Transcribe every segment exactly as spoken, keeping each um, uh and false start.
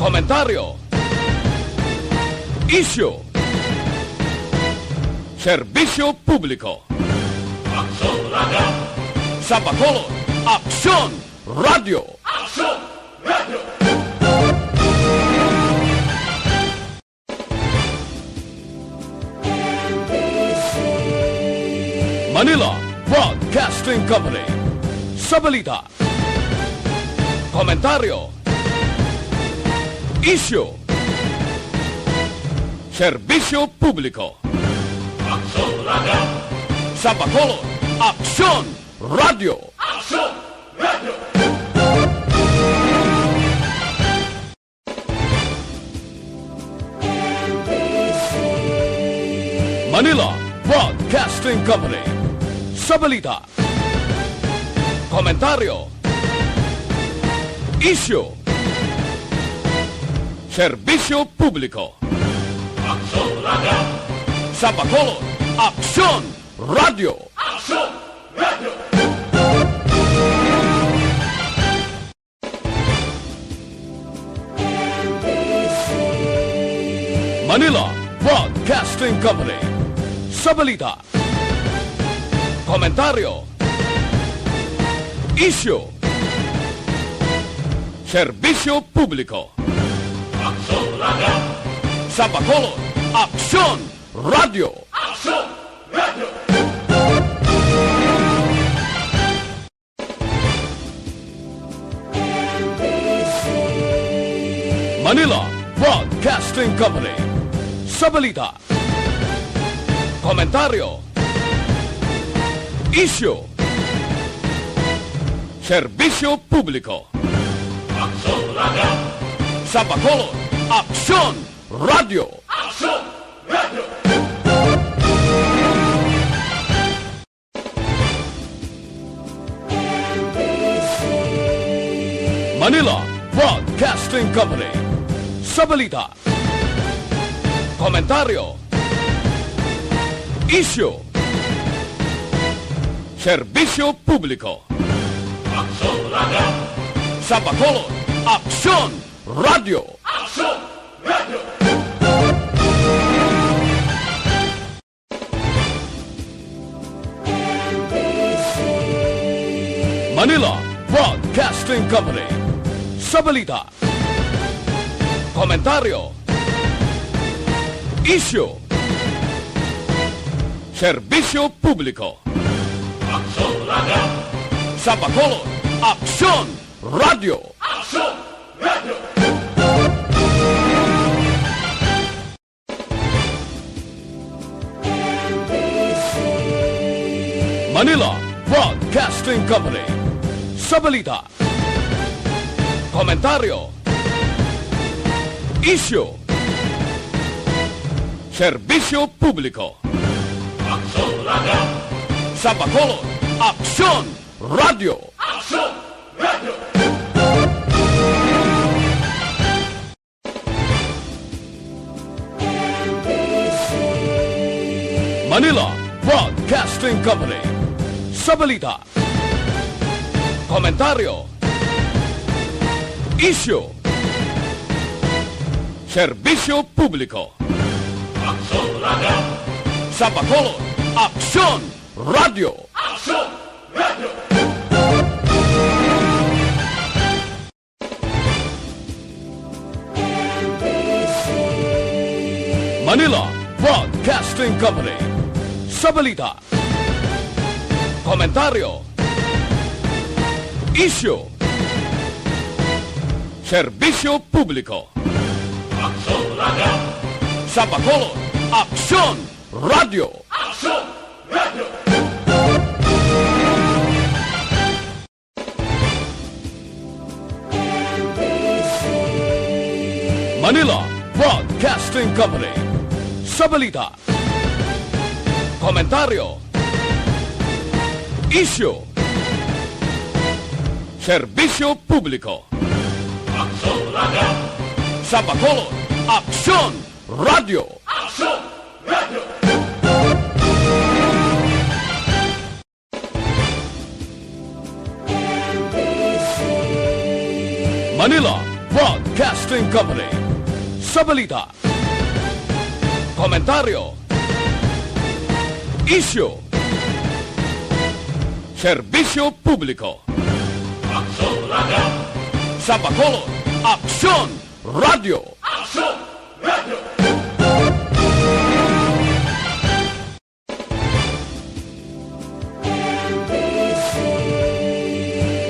Komentaryo. Isyu. Serbisyo publiko. Aksyon Radio. Sa Bacolod, Aksyon Radio. Aksyon Radio. Manila Broadcasting Company. Sa balita, komentaryo, isyu, serbisyo publiko. Aksyon Radio. Sa Bacolod, Aksyon Radio. Aksyon Radio. Manila Broadcasting Company. Sa balita, komentaryo, isyu, serbisyo publiko. Aksyon Radio. Sa Bacolod, Aksyon Radio. Aksyon Radio. Manila Broadcasting Company. Sa balita, komentaryo, isyu, serbisyo publiko. Aksyon Radio. Sa Bacolod, Aksyon Radio. Aksyon Radio. Manila Broadcasting Company. Sa balita, komentaryo, isyu, serbisyo publiko. Aksyon Radio. Sa Bacolod, Aksyon Radio. Aksyon Radio. Manila Broadcasting Company. Sa balita, komentaryo, isyu, serbisyo publiko. Aksyon Radio. Sa Bacolod, Aksyon Radio. Aksyon Radio. Manila Broadcasting Company. Sa balita, komentaryo, isyu, serbisyo publiko. Aksyon Radio. Sa Bacolod, Aksyon Radio. Aksyon Radio. Manila Broadcasting Company. Sa balita, komentaryo, isyu, serbisyo publiko. Aksyon Radio. Sa Bacolod, Aksyon Radio. Aksyon Radio. Manila Broadcasting Company. Sa balita, komentaryo, isyu, serbisyo publiko. Aksyon Radio. Sa Bacolod, Aksyon Radio. Aksyon Radio. Manila Broadcasting Company. Sa balita, komentaryo, isyu, serbisyo publiko. Aksyon Radio. Sa Bacolod, Aksyon Radio. Aksyon Radio. Manila Broadcasting Company. Sa balita, komentaryo, isyu, serbisyo publiko. Aksyon Radio. Sa Bacolod, Aksyon Radio. Aksyon Radio. Manila Broadcasting Broadcasting Company. Sa balita, komentaryo, isyu, serbisyo publiko. Aksyon Radio! Sa Bacolod, Aksyon Radio! Aksyon Radio!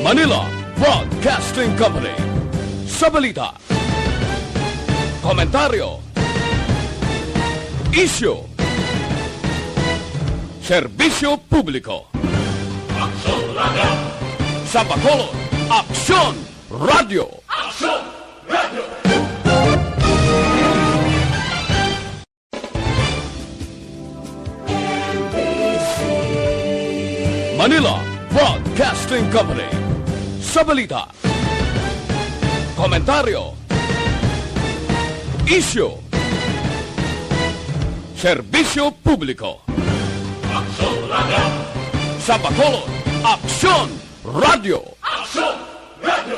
Manila Broadcasting Company. Sa balita, komentaryo, isyu, serbisyo publiko. Aksyon Radio! Sa Bacolod, Aksyon Radio! Aksyon Radio! Manila Broadcasting Company. Sa balita, komentaryo, isyu, serbisyo publiko. Aksyon Radio! Sa Bacolod, Aksyon Radio! Aksyon Radio!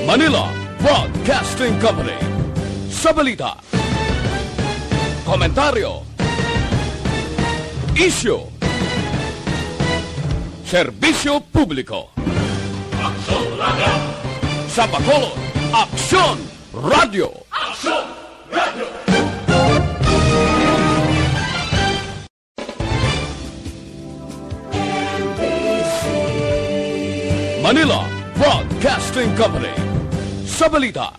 Manila Broadcasting Company. Sa balita, komentaryo, isyu, serbisyo publiko. Aksyon Radio! Sa Bacolod, Aksyon Radio! Aksyon Radio! Manila Broadcasting Company. Sa balita,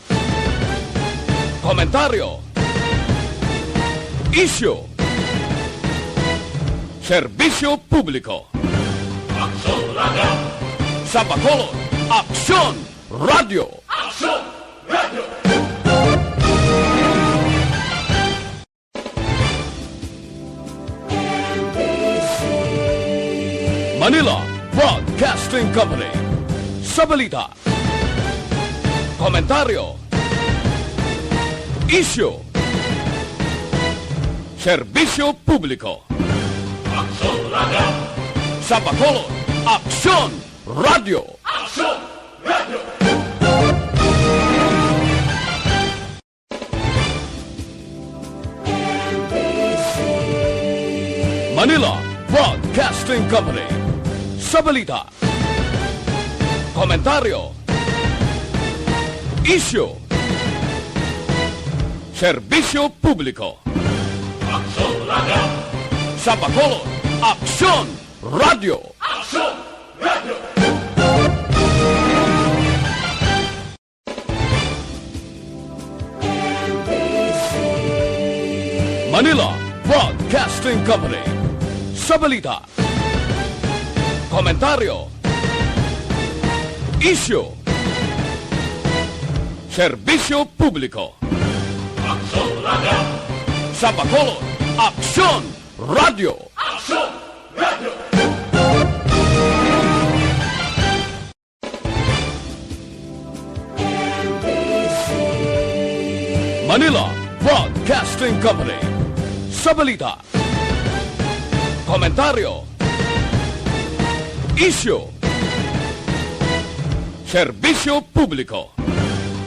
komentaryo, isyu, serbisyo publiko. Aksyon Radio! Sa Bacolod, Aksyon Radio! Aksyon Radio! Manila Broadcasting Company. Sa balita, komentaryo, isyu, serbisyo publiko. Aksyon Radio! Sa Bacolod, Aksyon Radio! Aksyon Radio! Manila Broadcasting Company. Sa balita, komentaryo, isyu, serbisyo publiko. Aksyon Radio! Sa Bacolod, Aksyon Radio! Aksyon Radio! Manila Broadcasting Company. Sa balita, komentaryo, isyu, serbisyo publiko. Aksyon Radio! Sa Bacolod, Aksyon Radio! Aksyon Radio! Manila Broadcasting Company. Sa balita, komentaryo, isyu, serbisyo publiko.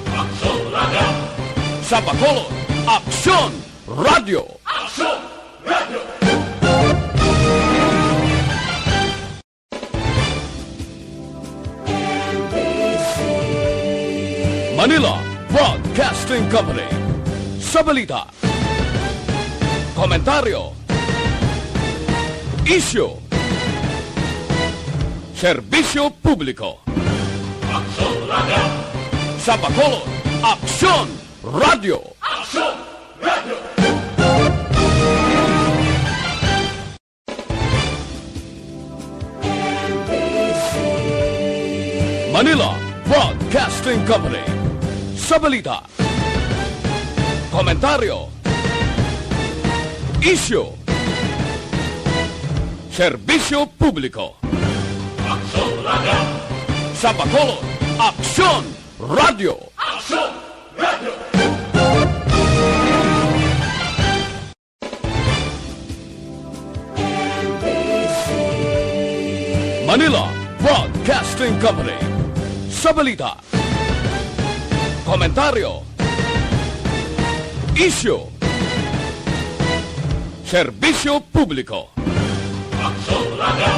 Aksyon Radio! Sa Bacolod, Aksyon Radio! Aksyon Radio! Manila Broadcasting Company. Sa balita, komentaryo, isyu, serbisyo publiko. Aksyon Radio! Sa Bacolod, Aksyon Radio! Aksyon Radio! Manila Broadcasting Company. Sa balita, komentaryo, isyu, serbisyo publiko. Aksyon Radio! Sa Bacolod, Aksyon Radio! Aksyon Radio! Manila Broadcasting Company. Sa balita, komentaryo, isyu, serbisyo publiko. Aksyon Radio.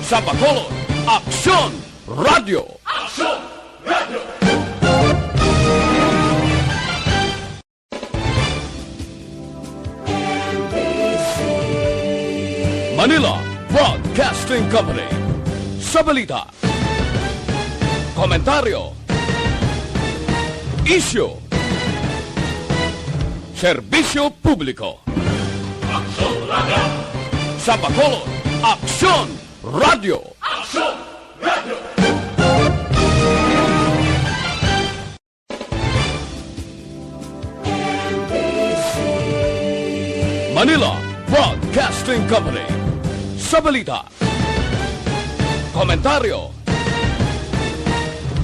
Sa Bacolod, Aksyon Radio. Aksyon Radio. Manila Broadcasting Company. Sa balita, komentaryo, isyu, serbisyo publiko. Aksyon Radio. Sa Bacolod, Aksyon Radio. Aksyon Radio. Manila Broadcasting Company. Sa balita, komentaryo,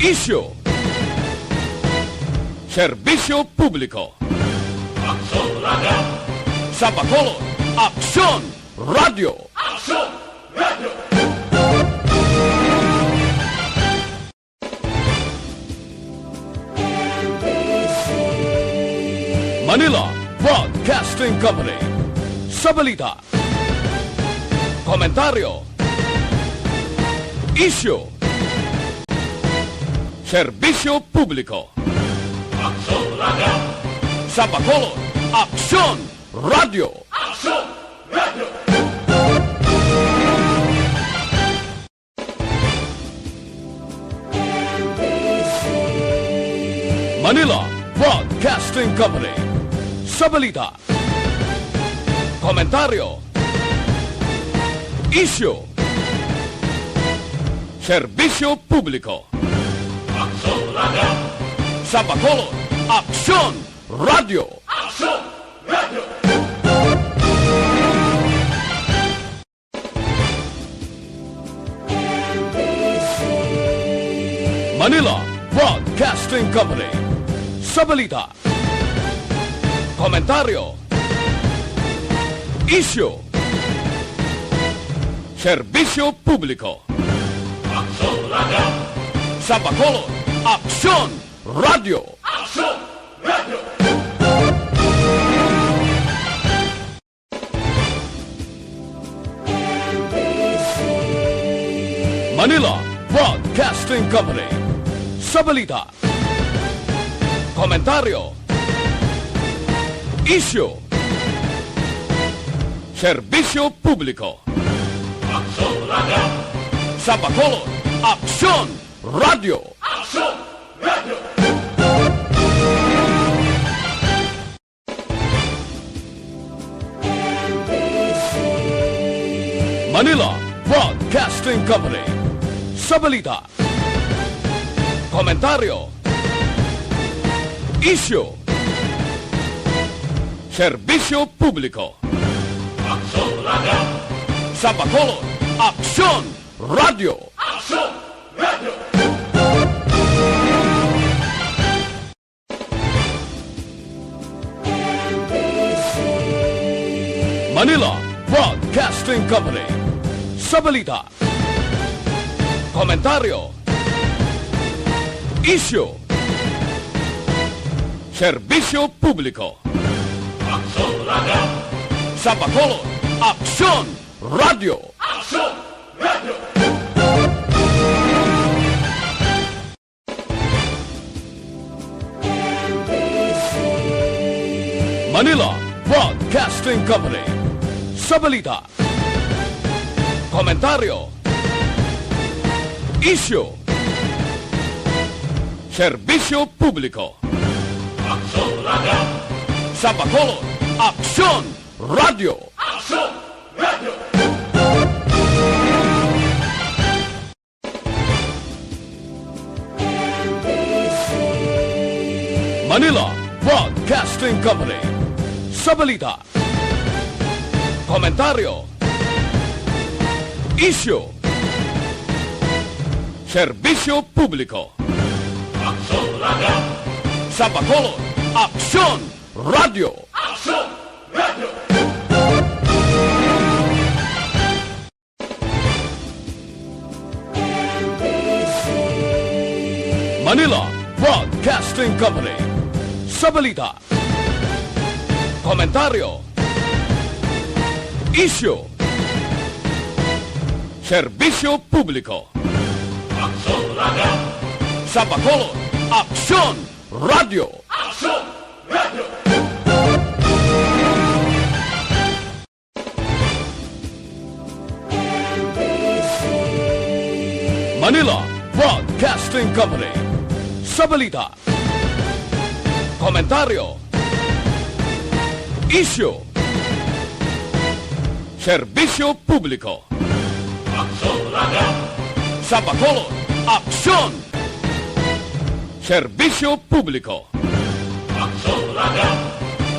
isyu, serbisyo publiko. Aksyon Radio. Sa Bacolod, Aksyon Radio. Aksyon Radio. Manila Broadcasting Company. Sa balita, komentaryo, isyu, serbisyo publiko. Aksyon Radio. Sa Bacolod, Aksyon Radio. Aksyon Radio. Manila Broadcasting Company. Sa balita, komentaryo, isyu, serbisyo publiko. Aksyon Radio. Sa Bacolod, Aksyon Radio. Aksyon Radio. Manila Broadcasting Company. Sa balita, komentaryo, isyu, serbisyo publiko. Aksyon Radio. Sa Bacolod, Aksyon Radio. Aksyon Radio. Manila Broadcasting Company. Sa balita, komentaryo, isyu, serbisyo publiko. Aksyon Radio. Sa Bacolod, Aksyon Radio. Aksyon Radio. Manila Broadcasting Company. Sa balita, komentaryo, isyu, serbisyo publiko. Aksyon Radio. Sa Bacolod, Aksyon Radio. Aksyon Radio. Manila Broadcasting Company. Sa balita, komentaryo, isyu, serbisyo publiko. Aksyon Radio. Sa Bacolod, Aksyon Radio. Aksyon Radio. Manila Broadcasting Company. Sa balita, komentaryo, isyu, serbisyo publiko. Aksyon Radio. Sa Bacolod, Aksyon Radio. Aksyon Radio. Manila Broadcasting Company. Sa balita, komentaryo, isyu, serbisyo publiko. Aksyon Radio. Sa Bacolod, Aksyon Radio. Aksyon Radio. Manila Broadcasting Company. Sa balita, komentaryo, isyu, serbisyo publiko. Aksyon Radio. Sa Bacolod, Aksyon Radio. Aksyon Radio. Manila Broadcasting Company. Sa balita, komentaryo, isyu, serbisyo publiko. Aksyon Radio. Sa Bacolod, Aksyon. Serbisyo publiko. Aksyon Radio.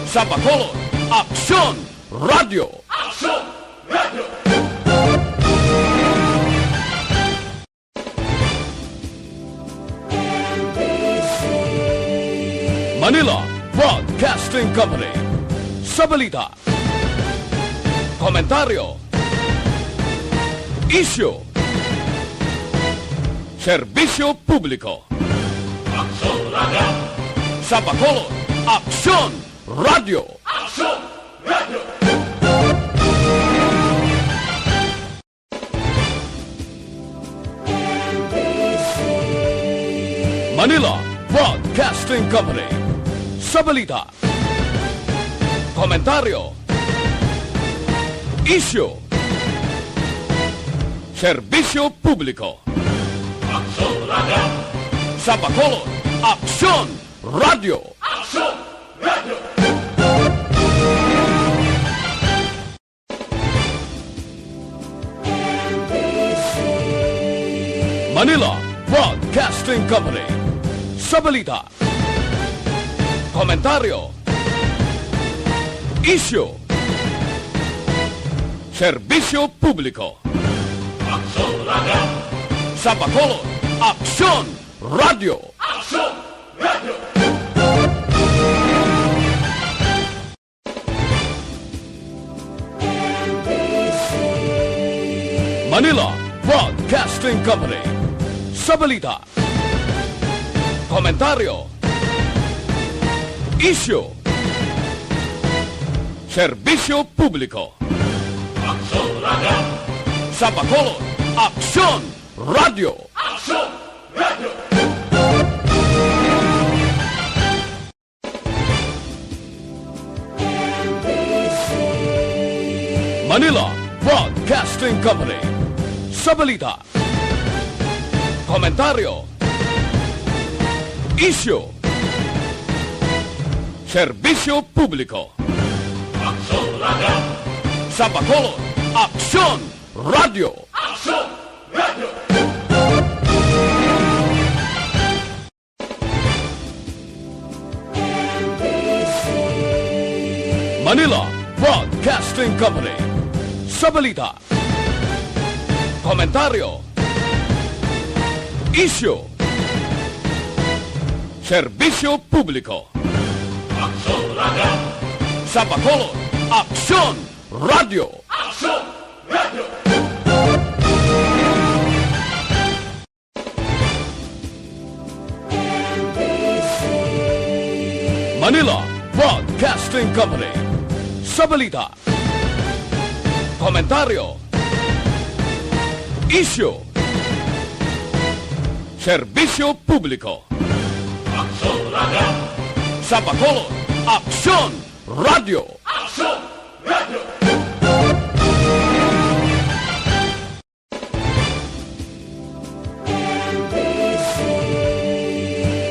Sa Bacolod, Aksyon Radio. Aksyon Radio. Manila Broadcasting Company. Sa balita, komentaryo, isyu, serbisyo publiko. Aksyon Radio. Sa Bacolod, Aksyon Radio. Aksyon Radio. Manila Broadcasting Company. Sa balita, komentaryo, isyu, serbisyo publiko. Aksyon Radio. Sa Bacolod, Aksyon Radio. Aksyon Radio. Manila Broadcasting Company. Sa balita, komentaryo, isyu, serbisyo publiko. Aksyon Radio. Sa Bacolod, Aksyon Radio. Aksyon Radio. Manila Broadcasting Company. Sa balita, komentaryo, isyu, serbisyo publiko. Aksyon Radio. Sa Bacolod, Aksyon Radio. Aksyon Radio. Manila Broadcasting Company. Sa balita, komentaryo, isyu, serbisyo publiko. Aksyon Radio. Sa Bacolod, Aksyon Radio. Aksyon Radio. Manila Broadcasting Company. Sa balita, komentaryo, isyu, serbisyo publiko. Aksyon Radio. Sa Bacolod, Aksyon Radio. Aksyon Radio. Manila Broadcasting Company. Sa balita, komentaryo, isyu, serbisyo publiko. Aksyon Radio. Sa Bacolod, Aksyon Radio. Aksyon Radio.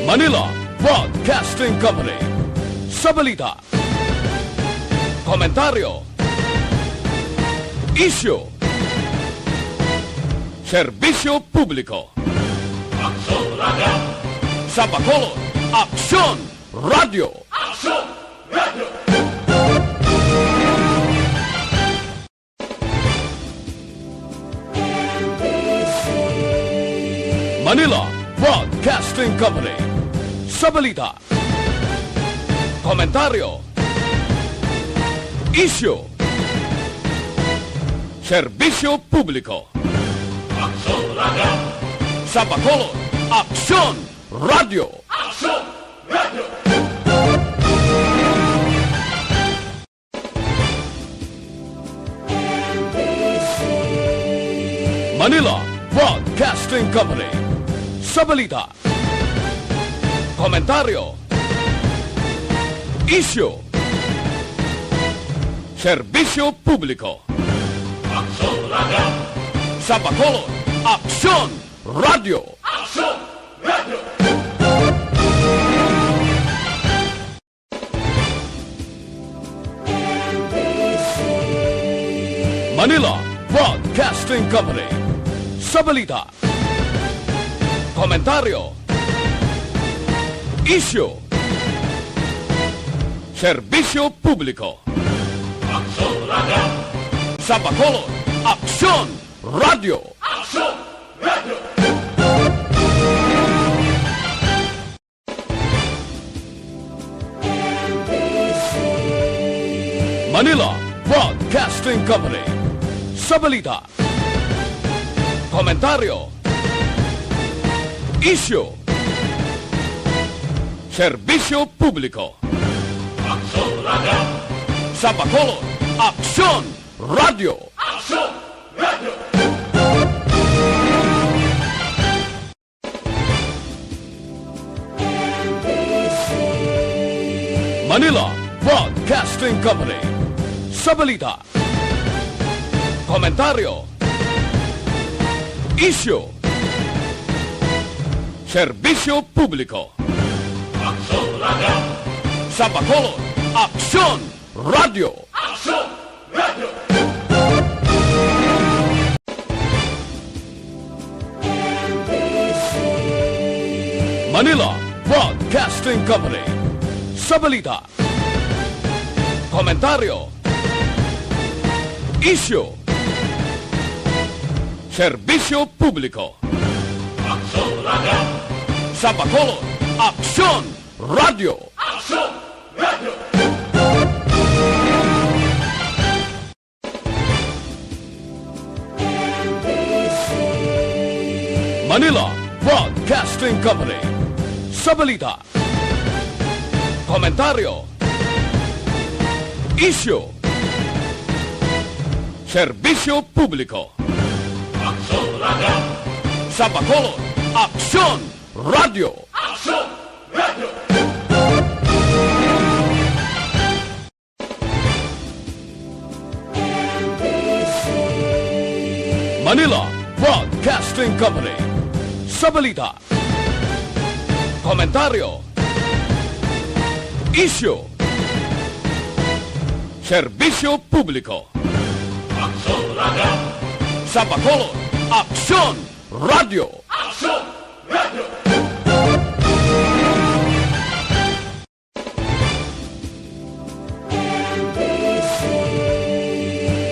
Manila Broadcasting Company. Sa balita, komentaryo, isyu, serbisyo publiko. Aksyon Radio. Sa Bacolod, Aksyon Radio. Aksyon Radio. Manila Broadcasting Company. Sa balita, komentaryo, isyu, serbisyo publiko. Aksyon Radio. Sa Bacolod, Aksyon Radyo. Aksyon! Radyo! Manila Broadcasting Company. Sa balita, komentaryo, isyu, serbisyo publiko. Aksyon Radyo! Sa Bacolod, Aksyon Radyo! Aksyon Radyo! Manila Broadcasting Company. Sa balita, komentaryo, isyu, serbisyo publiko. Aksyon Radyo! Sa Bacolod, Aksyon Radyo! Aksyon Radyo! Manila Broadcasting Company. Sa balita, komentaryo, isyu, serbisyo publiko. Aksyon Radyo! Sa Bacolod, Aksyon Radyo! Aksyon Radyo! Manila Broadcasting Company. Sa balita, komentaryo, isyu, serbisyo publiko. Aksyon Radyo! Sa Bacolod, Aksyon Radyo! Aksyon Radyo! Manila Broadcasting Company. Sa balita, komentaryo, isyu, serbisyo publiko. Aksyon Radyo! Sa Bacolod, Aksyon Radyo! Aksyon Radyo! Manila Broadcasting Company. Sa balita, komentaryo, isyu, serbisyo publiko. Aksyon Radyo! Sa Bacolod, Aksyon Radyo! Aksyon Radyo! Manila Broadcasting Company. Sa balita, komentaryo, isyu, serbisyo publiko. Aksyon Radyo! Sa Bacolod, Aksyon Radyo! Aksyon Radyo!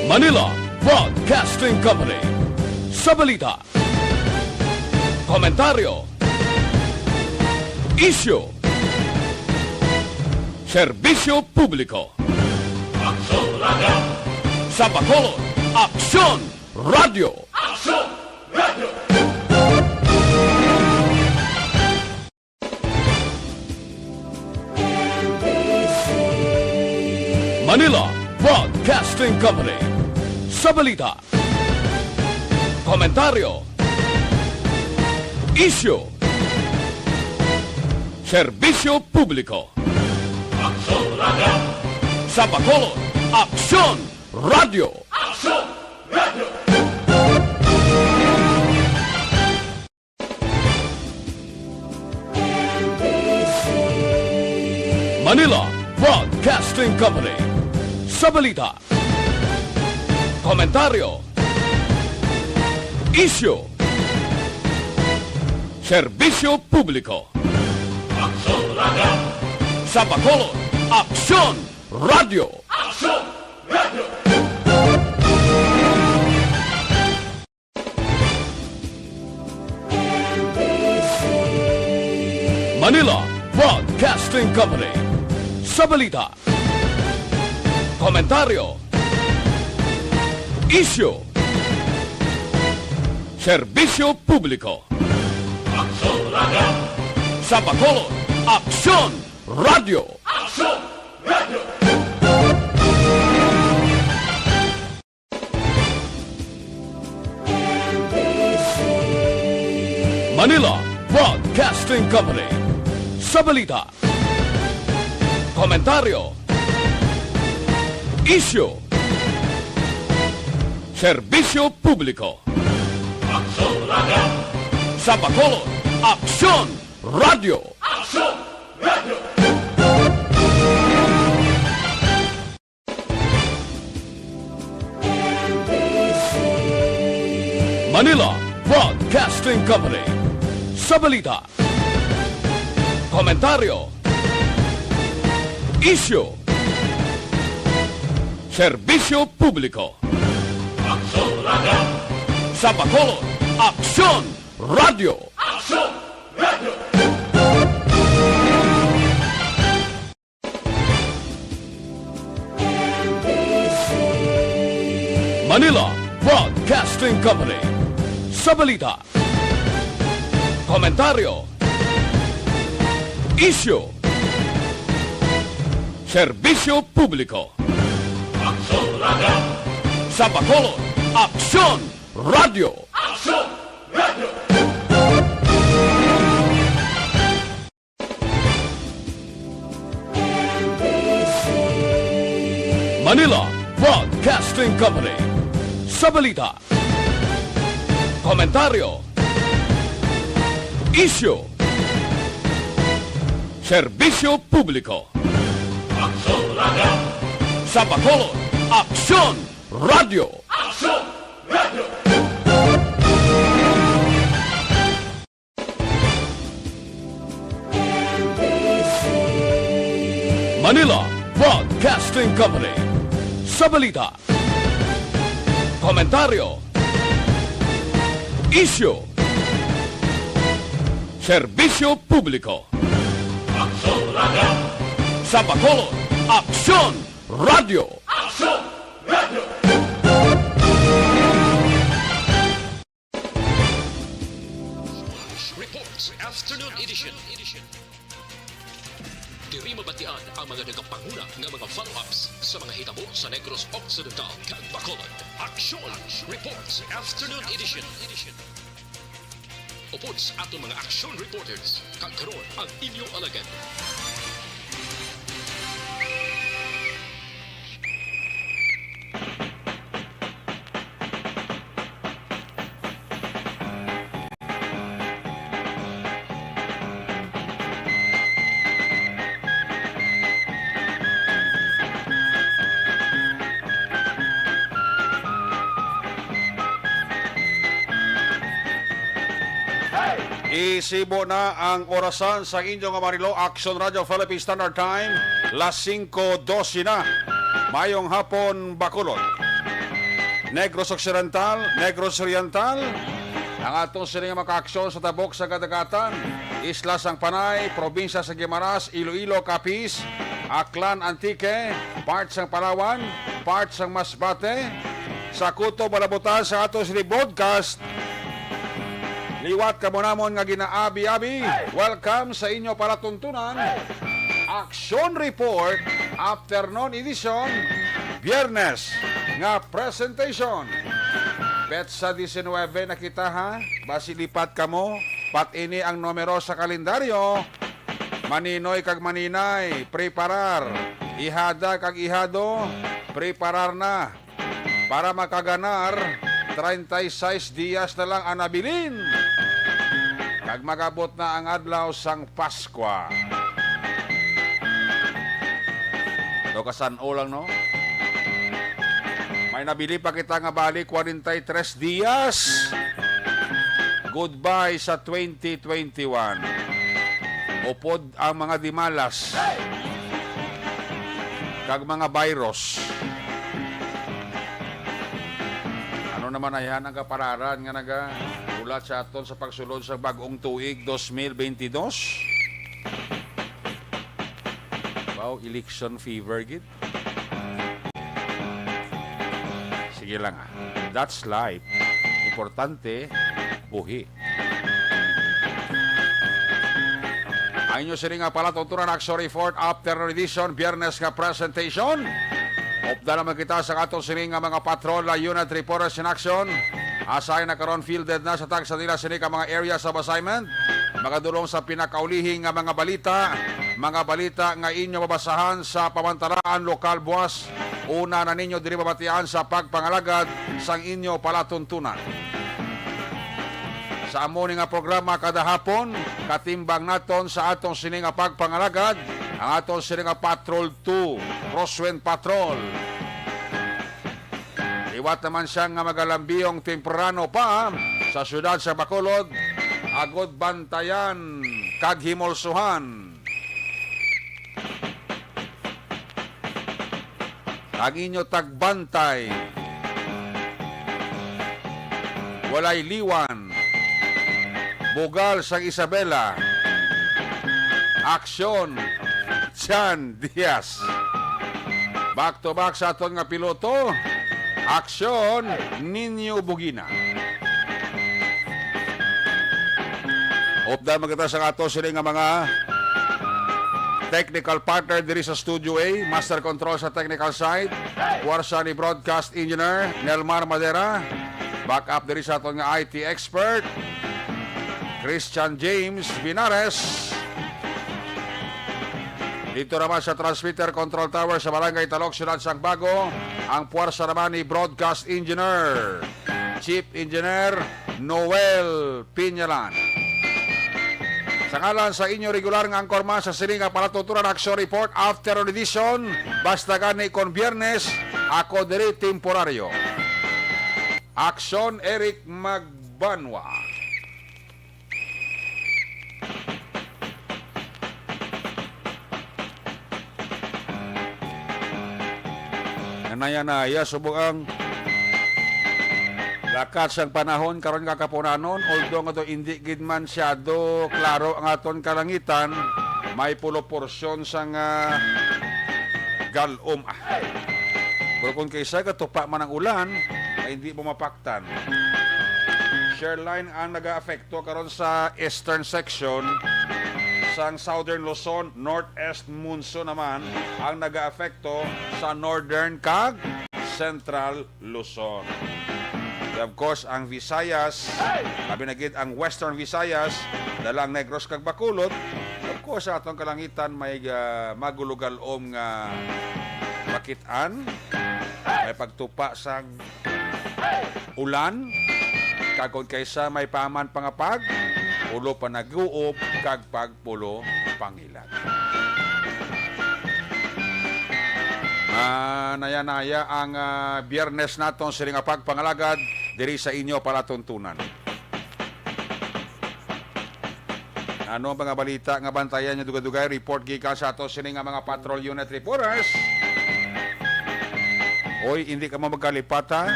Manila Broadcasting Company. Sa balita, komentaryo, isyu, serbisyo publiko. Aksyon Radyo! Sa Bacolod, Aksyon Radyo! Aksyon Radyo! Manila Broadcasting Company. Sa balita, komentaryo, isyu, serbisyo publiko. Aksyon Radyo! Sa Bacolod, Aksyon Radyo! Aksyon Radyo! Manila Broadcasting Company. Sa balita, komentaryo, isyu, serbisyo publiko. Aksyon Radyo! Sa Bacolod, Aksyon Radyo! Aksyon Radyo! Manila Broadcasting Company. Sa balita, komentaryo, isyu, serbisyo publiko. Aksyon Radyo! Sa Bacolod, Aksyon Radio. Aksyon Radio. Manila Broadcasting Company. Sa balita, komentaryo, isyu, serbisyo publiko. Aksyon Radio. Sa Bacolod, Aksyon Radio. Aksyon Radio. Manila Broadcasting Company. Sa balita, komentaryo, isyu, serbisyo publiko. Aksyon Radio. Sa Bacolod, Aksyon Radio. Aksyon Radio. Manila Broadcasting Company. Sa balita, komentaryo, isyu, serbisyo publiko. Aksyon Radio. Sa Bacolod, Aksyon Radio. Aksyon Radio. Manila Broadcasting Company. Sa balita, komentaryo, isyu, serbisyo publiko. Aksyon Radio. Sa Bacolod, Aksyon Radio. Aksyon Radio. Manila Broadcasting Company. Sa balita, komentaryo, isyu, serbisyo publiko. Aksyon Radio. Sa Bacolod, Aksyon Radio. Aksyon Radio. Reports Afternoon Edition. Diri mabatian ang mga nagapanguna nga mga follow-ups sa mga hitabo sa Negros Occidental kag Bacolod. Aksyon Reports Afternoon Edition. Upod sa aton mga aksyon reporters, kag karon ang inyo alagad. Isibo na ang orasan sa inyo nga marilo, Aksyon Radio Philippine Standard Time, las singko dose na. Mayong hapon, Bacolod. Negros Occidental, Negros Oriental, ang ato sini nga makaaksyon sa tabok sa kadagatan, isla sang Panay, probinsya sa Guimaras, Iloilo, Capiz, Aklan, Antique, part sang Palawan, part sang Masbate, sa kutob nga nabutan sa ato sini broadcast. Liwat kamo namon nga ginaabi-abi. Welcome sa inyo palatuntunan. Action Report, afternoon edition, Biyernes nga presentation. Petsa diecinuebe na kita, ha? Basi lipat kamo. Pat ini ang numero sa kalendaryo. Maninoy kag maninay, preparar. Ihada kag ihado, preparar na. Para makaganar, treinta y seis dias na lang ang nabilin. Kag mag-abot na ang adlaw sang Paskwa. Do kasan-o lang, no? May nabili pa kita nga bali, kwarenta y tres dias. Goodbye sa twenty twenty-one. Upod ang mga dimalas kag mga virus. Ano naman ayhan ang kapalaran nga nagahulat sa aton sa pagsulod sa bag-ong tuig dos mil bentidós? Wow, election fever gid. Sige lang, ah. That's life. Importante, buhi. Ang inyo sini nga palatuntunan, Action Report, afternoon edition, Biyernes nga presentation. Upda naman kita sa aton sini nga mga patrol, ah, unit reporters in action. Asay na karon fielded na sa tagsa nila sini ka mga areas of assignment. Magadulong sa pinakaulihi nga mga balita, mga balita nga inyo mabasahan sa pamantalaan lokal buwas. Una na ninyo diri mabatian sa pagpangalagad sang inyo palatuntunan. Sa amo ni nga programa kada hapon, katimbang naton sa aton sini nga pagpangalagad ang aton sini nga Patrol two, Crosswind Patrol. Liwat naman siya nga magalambiyong temprano pa sa siyudad sa Bacolod, agod bantayan kag himulsuhan ang inyo tagbantay. Walay liwan. Bugal sang Isabela. Aksyon, Jan Diaz. Back to back sa aton nga piloto. Aksyon, Nino Bugina. Updan man kita sa ato sini nga mga technical partner diri sa Studio A, Master Control sa technical side, Puwersa ni Broadcast Engineer Nelmar Madera, backup diri sa aton nga I T expert, Christian James Binares. Dito naman sa transmitter control tower sa Barangay Talok, Siyudad sang Bago, ang puwersa naman ni Broadcast Engineer, Chief Engineer Noel Pinyalan. Sa ngalan sa inyo regular nga anchorman sa sini nga palatuntunan, Action Report, Afternoon Edition, basta gani kon Biyernes, ako diri temporaryo. Action, Eric Magbanwa. Nanaya-naya subong ang lakat sang panahon karon, kakapunanon, although nga to hindi gid man siyado klaro ang aton kalangitan, may pulo porsyon sang, ah, galom. Ah. Pero kung kaisa gatupa man ang ulan, ay hindi mo mapak tan. Shear line ang nagaapekto karon sa eastern section sang Southern Luzon, northeast monsoon naman ang nagaapekto sa northern kag central Luzon. And of course, ang Visayas, labi na gid ang Western Visayas, dala ang Negros kag Bacolod. Of course, sa atong kalangitan may, ah, magulugalom nga makit-an, may pagtupa sang ulan, kag kon kaisa may paman pangapag, ulo panag-uob, kag pagpulo pangilat. Manaya-naya ang, ah, Biyernes naton sini nga pagpangalagad diri sa inyo palatuntunan. Ano ang mga balita nga bantayan niyo dugay-dugay? Report gikan sa ato sini nga mga patrol unit reporters. Oy, hindi ka mo magkalipat, ha?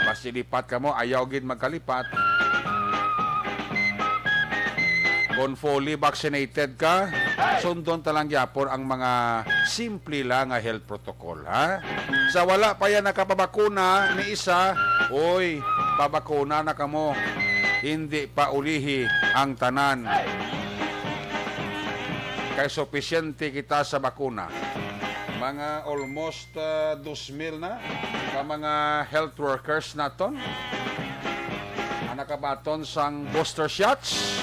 Basi lipat ka mo, ayaw gid magkalipat. Kung fully vaccinated ka, sundon ta lang gyapon ang mga simple lang nga health protocol, ha? Sa wala pa yan nakapabakuna ni isa, oy, pabakuna na kamo. Hindi pa ulihi ang tanan. Kay supisyente kita sa bakuna. Mga almost, ah, dos mil na ka mga health workers naton ang nakabaton sang booster shots.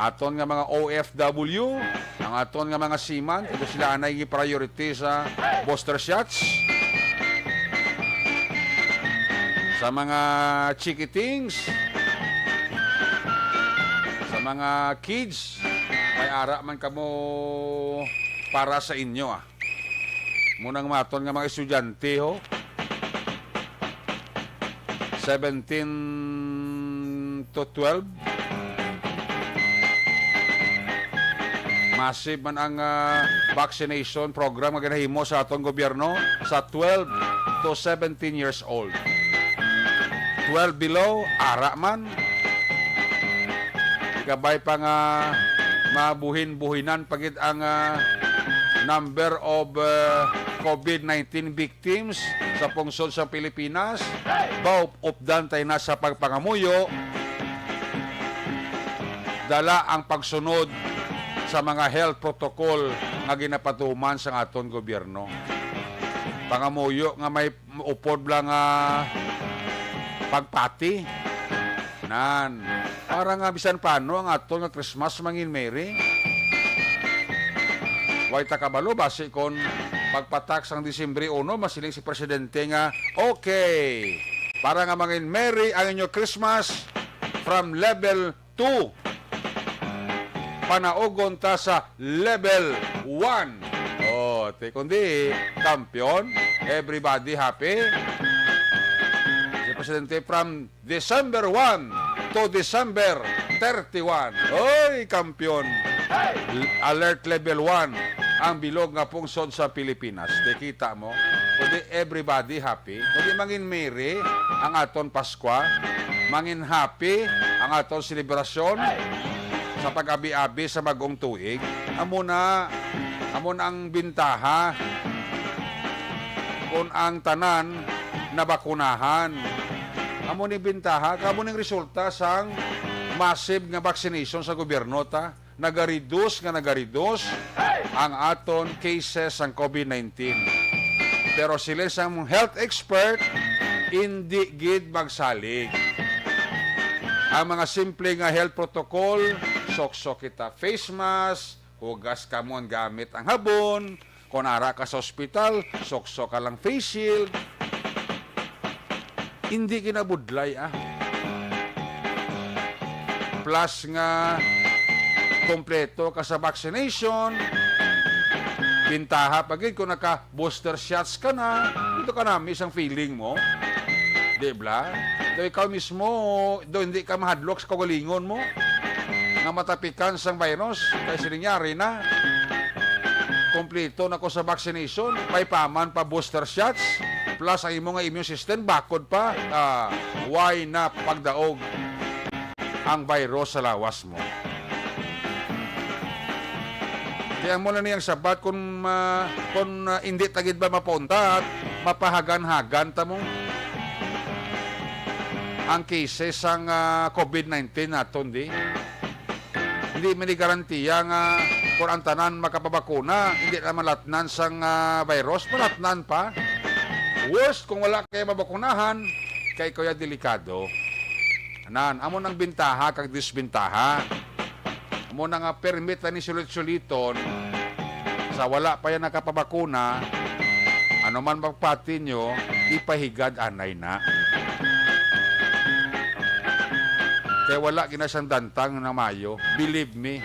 Aton nga mga O F W, ang aton nga mga seaman, kay sila anay gi-priority sa booster shots. Sa mga chikitings, sa mga kids, may ara man kamo para sa inyo, ah. Munang maton nga mga estudyante, ho. Seventeen to twelve. Massive man ang, ah, vaccination program nga ginahimo sa atong gobyerno sa twelve to seventeen years old. Twelve below, ara man. Ikabay pa nga mabuhin-buhinan pa gid ang, ah, number of, ah, COVID nineteen victims sa pungsod sa Pilipinas. Baw, updan tayo na sa pagpangamuyo. Dala ang pagsunod sa mga health protocol nga ginapatuman sang aton gobyerno. Pangamuyo nga may upod lang nga pagpati. Nan, para nga bisan paano ang aton nga Christmas mangin merry. Way ta kabalo basi kon pagpatak sang Disyembre uno, masiling si Presidente nga, "Okay, para nga mangin merry ang inyo Christmas, from level two, panaogon ta sa level one." Oh, te, kundi, kampiyon, everybody happy. Si Presidente, from December one to December thirty-one. Oy, kampiyon! L-, alert level one ang bilog nga pungsod sa Pilipinas. Te, kita mo? Kundi everybody happy. Kundi mangin merry ang aton Paskwa. Mangin happy ang aton selebrasyon sa pag-abi-abi sa bagong tuig. Amo na, amo na ang bintaha kung ang tanan nabakunahan. Amo ni bintaha, kamo ning resulta sang massive nga vaccination sa gobyerno ta. Nagareduce nga nagareduce ang aton cases sang COVID nineteen. Pero siling sang health expert, indi gid magsalig. Ang mga simple nga health protocol, suksok kita face mask, hugas kamo gamit ang habon, kon ara ka sa ospital, suksok ka lang face shield. Hindi ginabudlay, ah. Plus nga kompleto ka sa vaccination, bintaha pa gid kung naka-booster shots ka na, dito ka nami sang feeling mo. Di ba? Do ikaw mismo, do hindi ka mahadlok sa kaugalingon mo nga matapikan sang virus. Kay sining yari na, kompleto na ko sa vaccination, may paman pa booster shots, plus ang imo nga immune system, bakod pa, ah, why na pagdaog ang virus sa lawas mo? Kaya mo na niyang sabat kung, ah, kung, ah, hindi ta gid ba mapauntat, mapahagan-hagan ta mo ang cases sang, ah, COVID nineteen naton, di? Hindi man ni garantiya nga kung ang tanan makapabakuna, hindi na malatnan sang, ah, virus, malatnan pa. Worst kung wala kay mabakunahan, kay kuya delikado. Nan, amo nang bintaha kag disbintaha. Amo na nga permit na ni sulit-suliton sa wala pa yan nakapabakuna, ano man magpati nyo, ipahigad anay na. Kay wala gina siyang dantang na mayo. Believe me,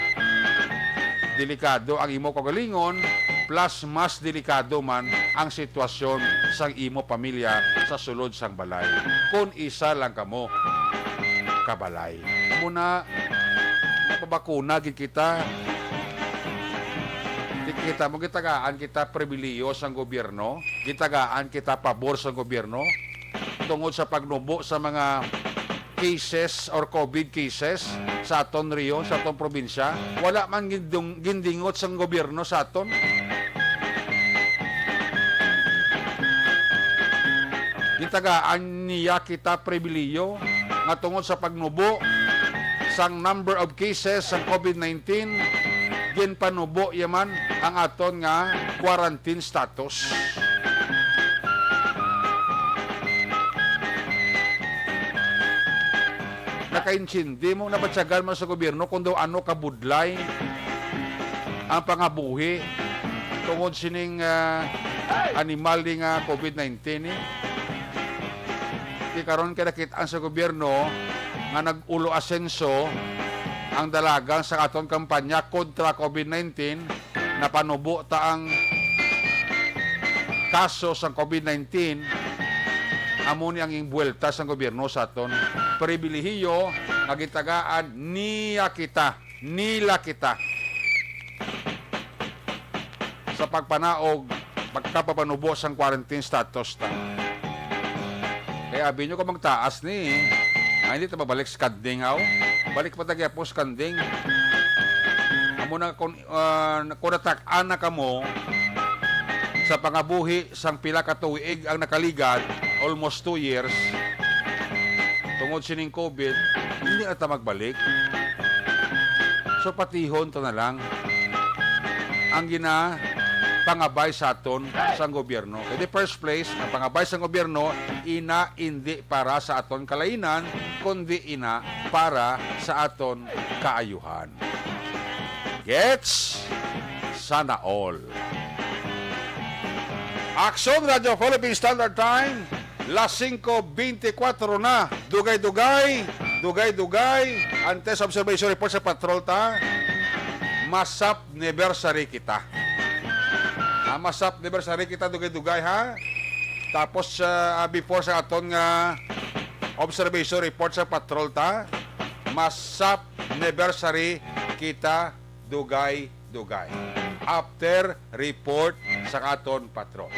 delikado ang imo kaugalingon, plus mas delikado man ang sitwasyon sang imo pamilya sa sulod sang balay. Kung isa lang kamo kabalay. Muna, napabakuna gid kita. Di kita mo, gitagaan kita pribiliyo sang gobyerno, gitagaan kita pabor sang gobyerno tungod sa pagnubo sa mga cases or COVID cases sa aton rehiyon, sa aton probinsya. Wala man gindung-, gindingot sang gobyerno sa aton. Gitagaan niya kita pribiliyo nga tungod sa pagnubo sang number of cases sang COVID nineteen, ginpanubo yaman ang aton nga quarantine status. Nakaintindi mo, nabatyagan mo sa gobyerno kung daw ano kabudlay ang pangabuhi tungod sining, ah, animal ni nga COVID nineteen, eh. Di karon kay nakit-an sa gobyerno nga nag-ulo asenso ang dalagan sa aton kampanya kontra COVID nineteen, napanubo ta ang kaso sang COVID nineteen, amo ni ang imbuwelta sang gobyerno sa aton pribilehiyo nga gitagaan niya kita, nila kita sa pagpanaog, pagkapapanubo sang quarantine status ta. Kaya abi nyo kung magtaas ni, ah, hindi ta mabalik sa kanding, aw. Balik pa ta gyapon sa kanding. Amo na kung, ah, kung natak-an na kamo sa pangabuhi sang pila ka tuig ang nakaligad, almost two years, tungod sining COVID, hindi na ta magbalik. So, patihon ta na lang. ang ginapangabay sa aton sang gobyerno. In the first place, ang pangabay sang gobyerno ina indi para sa aton kalainan, kundi ina para sa aton kaayuhan. Gets? Sana all. Action Radyo Philippine Standard Time, las singko beintikwatro na. Dugay-dugay, dugay-dugay. Antes observation report sa patrol ta. Masap anniversary kita. Ah, masap anniversary kita, dugay-dugay, ha? Tapos, ah, before sa aton nga observation report sa patrol ta, masap anniversary kita, dugay-dugay. After report sa aton patrol.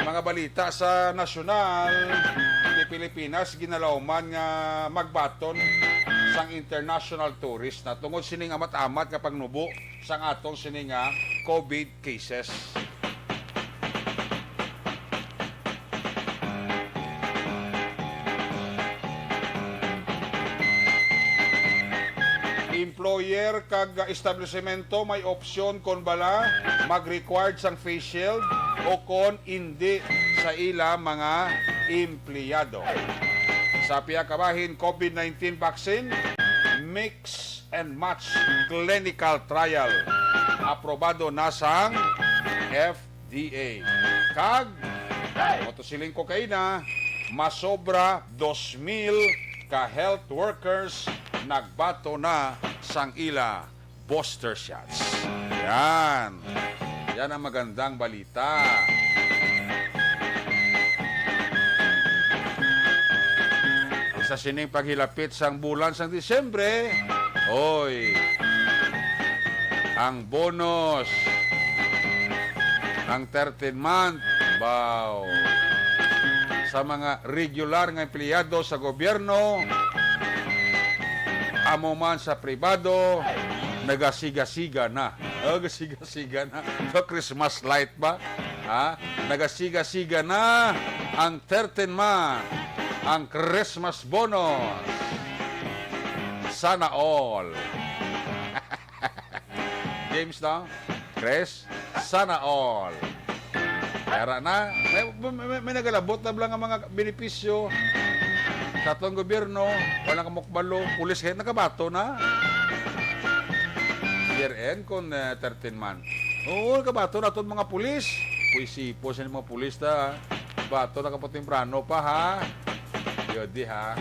Ang mga balita sa nasyonal, di Pilipinas, ginalawman nga magbaton sang international tourist na tungod sining amat-amat nga pagnubo sang aton sini nga COVID cases. Employer kag establisemento may opsyon kon bala mag-required sang face shield o kon indi sa ila mga empleyado. Sa pihak kabahin, COVID nineteen vaccine, mix and match clinical trial. Aprobado na sang F D A. Kag, motosiling kokaina, masobra dos mil ka health workers nagbato na sang ila booster shots. Yan. Yan ang magandang balita. Sa sining paghilapit sang bulan sang Disyembre, oy, ang bonus, ang thirteenth month, baw, sa mga regular nga empleyado sa gobyerno, amo man sa pribado, nagasiga-siga na. Nagasiga-siga na. Christmas light ba? Ha? Nagasiga-siga na ang thirteenth month, ang Christmas bonus. Sana all. James, no? Chris, sana all. Kaya na, may, may, may nagalabot na bala nga mga benepisyo sa atong gobyerno, wala ka mukbalo, pulis, kaya nakabato na. Year end kon, eh, thirteen man. Oo, nakabato na itong mga pulis. Uy, sipo sa mga pulis ta, ha? Bato na kapo temprano pa, ha? Yodi, ha?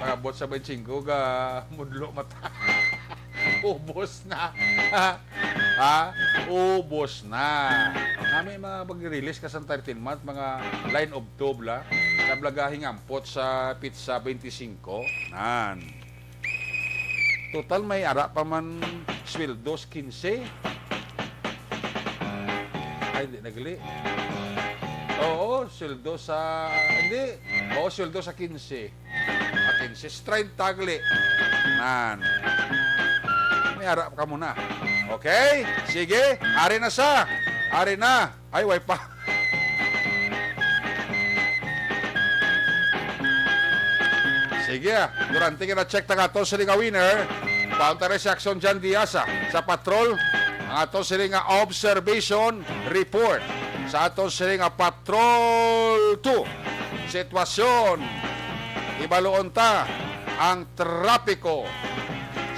Pagabot sa twenty-five, ga mudlo mata. Ubos na. Ha? Ha? Ubos na. Nami mga pag-release ka sa thirteen month, mga line of tube la. Nablagahing ampot sa pizza twenty-five. Nan. Total may ara pa man sweldo sa quince. Ay, hindi, nagali. Oo, sweldo sa, hindi. Oo, sweldo sa quince. Akin, sis, treinta gali. Nan. May ara ka muna. Okay? Sige. Ari na sa. Ari na. Ay, way pa. Sige, ah. Durante nga na-check ta nga ato sini nga winner, paunta rin si Action John Diaz, ah, sa patrol. Ang ato sini nga observation report sa ato sini nga Patrol two. Sitwasyon, ibaluon ta ang trapiko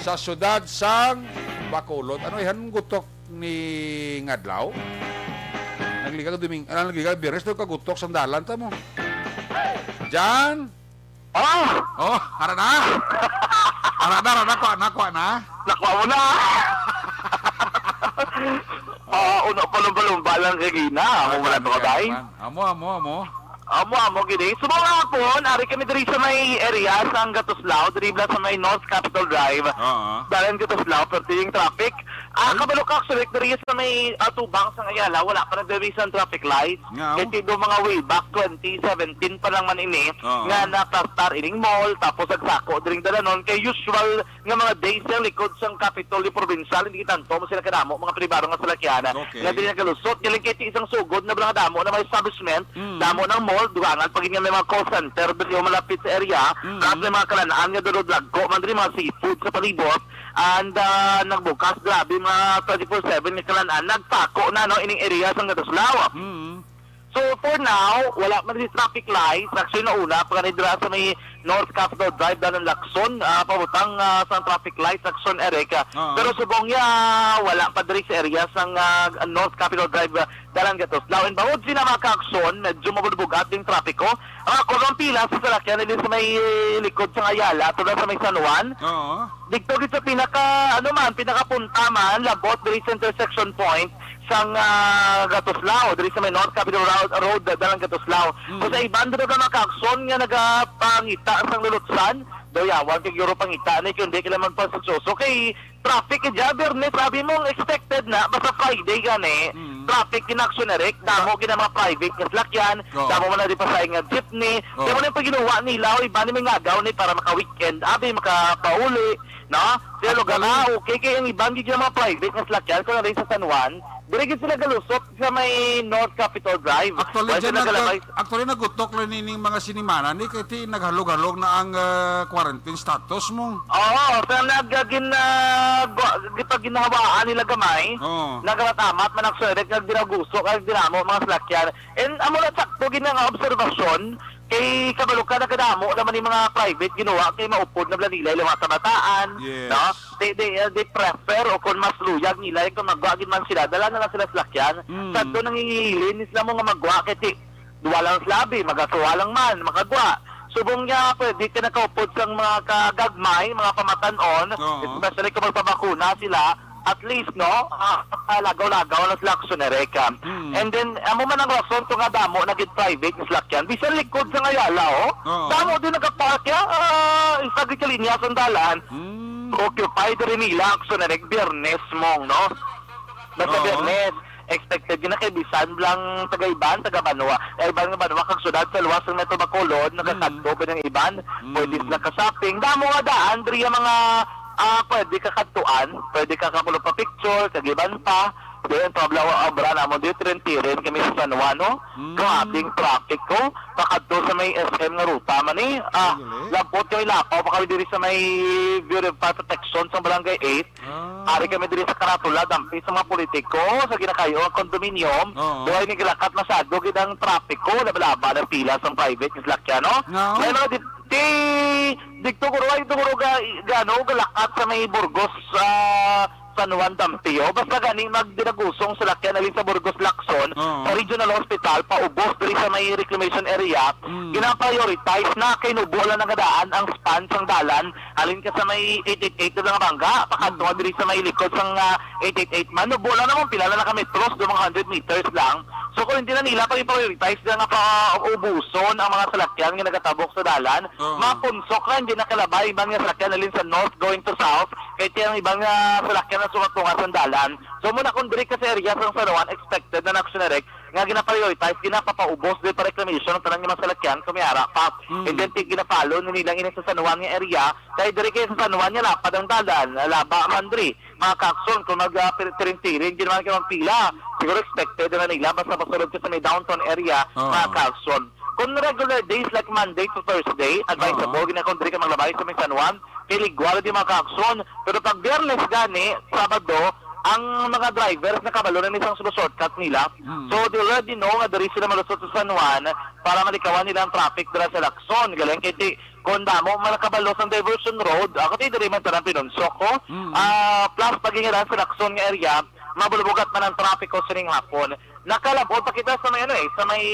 sa siyudad sang Bacolod. Ano, ihan gutok ni ngadlaw? Nagliga ka Doming-, ah, nagliga Biyernes, daw kagutok sang dalan ta mo. Jan? Ah! Oh, ara na. Ara na, ara na, kuha na, kuha na. Nakuha mo na. Ah, una pa lang, balong-balang kagina. Amo mo na to, bay? Amo, amo, amo. Amo, amo, gini. Subong hapon, ari kami diri sa may area, sa Gatuslao, diri bala sa may North Capitol Drive. Oo. Dalan Gatuslao, pero yung traffic. Ah, ay, kabalo ka, actually, diri sa may, ah, tubang sa Ayala, wala pa nagdiri sa traffic light. Nga, oh. Kay do mga way back twenty seventeen pa lang man ini, oo, nga naplastar ining mall, tapos nagsako diring dalanon. Kay usual nga mga days sa likod sang Kapitolyo Provincial, hindi tanto mo sila kadamo, mga pribado nga salakyan, okay, nga diri nagalusot. Galing kay ti isang sugod na mga damo na mga establishment, mm, damo ng mall, dugangan pa gid nga may mga call center diri o malapit sa area. Mm. Plus may mga kalan-an nga dulod lagko man diri, mga seafood sa palibot. And, ah, nagbukas grabe mga twenty-four seven nga kalan-an. Nagpako na, no, ining area sa Gatuslao. Mm. So, for now, wala man si traffic lights. Actually, nauna pa gani dira sa may North Capitol Drive, dalan Lacson, ah, pabutang, ah, sang traffic lights, Lacson, Eric, ah. Oo. Pero subong niya, wala pa diri sa area sang, ah, North Capitol Drive, ah, dalan Gatuslao. And bangod sina mga ka-aksyon, medyo mabulbugat ding trapiko. Ang ako lang pila sa salakyan, dili sa may likod sa Ayala, tulad sa may San Juan. Oo. Dito gid sa pinaka, ano man, pinakapunta man, labot diri sa intersection point sang, ah, Gatuslao, diri sa may North Capitol Road, Road, dalan Gatuslao. So, Mm. sa iban dito ka mga ka-aksyon nga nagapangita sang lulutsan, daw yawan kay guro pangita ni kundi kila magpasugsuso kay traffic kay dyan, Biyernes, sabi mo, expected na, basta Friday gani, Mm. traffic in action na, Rick. Damo gid ang mga private nga salakyan, Oo. damo man na di pa sa nga jeepney. Oo. Damo na yung pagginuwa nila, o iba ni may ngagaw ni para maka-weekend, abi, makapauli, no? Kaya lugar Actually, na, okay, kaya ang iban gid yung mga private nga salakyan, kung narin sa San Juan, diri gid sila galusot sa may North Capitol Drive. Actually, Wala dyan sila nag-, galabay. actually, nagutok lang nining mga sinimana ni kay ti naghalog-halog na ang, ah, quarantine status mo. Oo, sa nagagin, ah, gwa-, gipagginhawaan nila gamay, Oo. nagamamat man ang suwede, nagdinaguso, kag dinamo mga salakyan. And amo na sakto gid nga obserbasyon, kay kabalo ka, nagkadamo naman yung mga private ginawa, kay maupod na bala nila yung mga kabataan, Yes. no? They, they, uh, they prefer o kung mas luyag nila, kung magwa gid man sila, dala na lang sila salakyan. Mm. Sa doon nangingilin sila mo nga magwa, kay ti, duwa lang sila, abi, magasuwa lang man, makagwa. Subong niya, pwede ka nakaupod sang mga kagagmay, mga pamatanon, Oo. especially kung magpabakuna sila, at least, no, ah, lagaw-lagaw na sila, Aksyon Erika. Mm. And then, amo man ang rason to nga damo na gid private nga salakyan. Bisan likod sa Ayala, oh. Oo. Damo din nagapark ya, ah, isa gid sa linya sa dalan. Mm. Occupy diri nila, Aksyon Erika, Biyernes mong, no? Basta Oo. Biyernes, expected gid na kay bisan lang taga-iban, taga-banwa. Eh, iban nga banwa kag syudad sa luwas ng Metro Bacolod, Mm. nakakadto pa ng iban. Mm. Pwede sila ka-shopping. Damo nga daan, diri ang mga, ah, pwede ka kadtuan, pwede ka kapulo pa picture, kag iban pa. Then, tabla wa abra namo, di tirin-tirin kami sa San Juan, no? Mm. Grabing traffic, oh. Pakadto sa may S M nga ruta man, eh. Ah, Ay, galing. labot kami lapaw pa kami diri sa may Bureau of Fire Protection sa Barangay eight. Ah. Ari kami diri sa karatula, dampi sa mga politiko, sa ginakayo ang kondominium. Oo. Duhay ni gilakat masyado gid ang trapiko, laba-laba ng pila sa private nga salakyan, no? Oo. May mga di, di, digto ko, ay, digto ko, ga, gano, galakat sa may Burgos, ah, San Juan Dampi, oh. Basta gani, magdinagusong salakyan alin sa Burgos Lacson, Oo. sa Regional Hospital, paubos diri sa may reclamation area, Mm. gina-prioritize na kay nubo lang nagadaan ang span sang dalan, halin ka sa may eight eight eight lang bangga, pakadto Mm. diri sa may likod sang, ah, eight eight eight man, nubo lang naman, pila lang na ka metros, do mga hundred meters lang. So, kung hindi na nila pag-prioritize na nga paubuson ang mga salakyan nga nagatabok sa dalan, Oo. mapunsok na, hindi na kalabay man nga salakyan halin sa north going to south, kay ti ang ibang, ah, salakyan na sumatunga sa dalan. So, muna kung diri ka sa area sa San Juan, expected na na action direct, nga gina-prioritize, ginapapaubos, di pa reclamation ang tanan nga mga salakyan, kung may ara pa. Mm. And then, ti-, ginapalo na nilang ini sa San Juan nga area, kay diri kay sa San Juan nga lapad ang dalan, laba man diri, mga kakson, kung mag, ah, pir-, tiring-tiring, di naman kayo magpila. Siguro expected na nila, basta masulod ka sa may downtown area, Oo. mga kakson. Kung regular days like Monday to Thursday, advisable Oo. gina kung diri ka maglabay sa may San Juan, kay ligwala di mga kakson. Pero pag Biyernes gani, Sabado, ang mga drivers nakabalo na ni sang shortcut nila. Mm. So, they already know nga diri sila malusot sa San Juan para malikawan nila ang traffic dira sa Lacson. Galing kay ti, kung damo man nakabalo sa diversion road, ako ti diri man tanan pinunsok ko. Mm. Ah, plus, pag-ingaran sa Lacson nga area, mabulbugat man ang trapiko sining hapon. Nakalabot pa kita sa may ano eh, sa may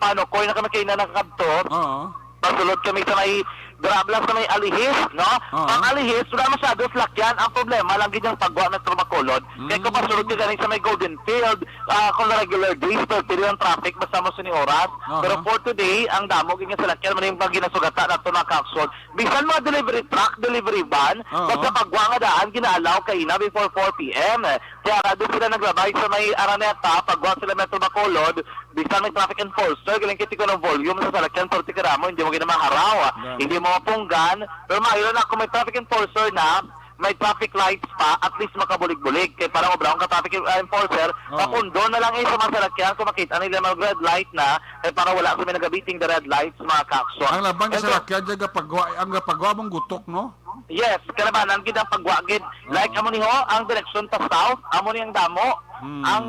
Panukoy na kami kayo na nakakadto. Oo. Pasulod kami sa may grab lang sa may Alihis, no? Oo. Ang Alihis, wala masyado salakyan. Ang problema lang gid yung pagwa ng Trumacolod. Kaya kung Mm. pasulod ka gani sa may Golden Field, ah, kung regular days, pero pili ang traffic, basta mo sini oras. Oo. Pero for today, ang damo gid nga salakyan, man yung pag ginasugatan nato na kakson. Bisan mga delivery truck, delivery van, Oo. basta pagwa nga daan, ginaalaw kaina before four P M. Kaya nga doon sila naglabay sa may Araneta, pagwa sila Metro Bacolod, bisan may traffic enforcer, galing kiti ko ng volume sa salakyan, pero ti karamo, hindi mo ginamaharaw, Grabe. hindi mo mapunggan. Pero maayo na kung may traffic enforcer na, may traffic lights pa, at least makabulig-bulig. Kay para mabraon ka traffic, uh, enforcer, Oo. Papundo na lang eh sa mga salakyan kung makita nila mag-red light na, kay para wala sa may nagabiting the red lights, mga kakson. Ang laban sa And so, salakyan, dyan gapagwa, ang gapagwa mong gutok, no? Yes, kalabanan gid ang pagwa gid. Oo. Like, amo ni ho, ang direksyon pa south, amo ni ang damo. Hmm. Ang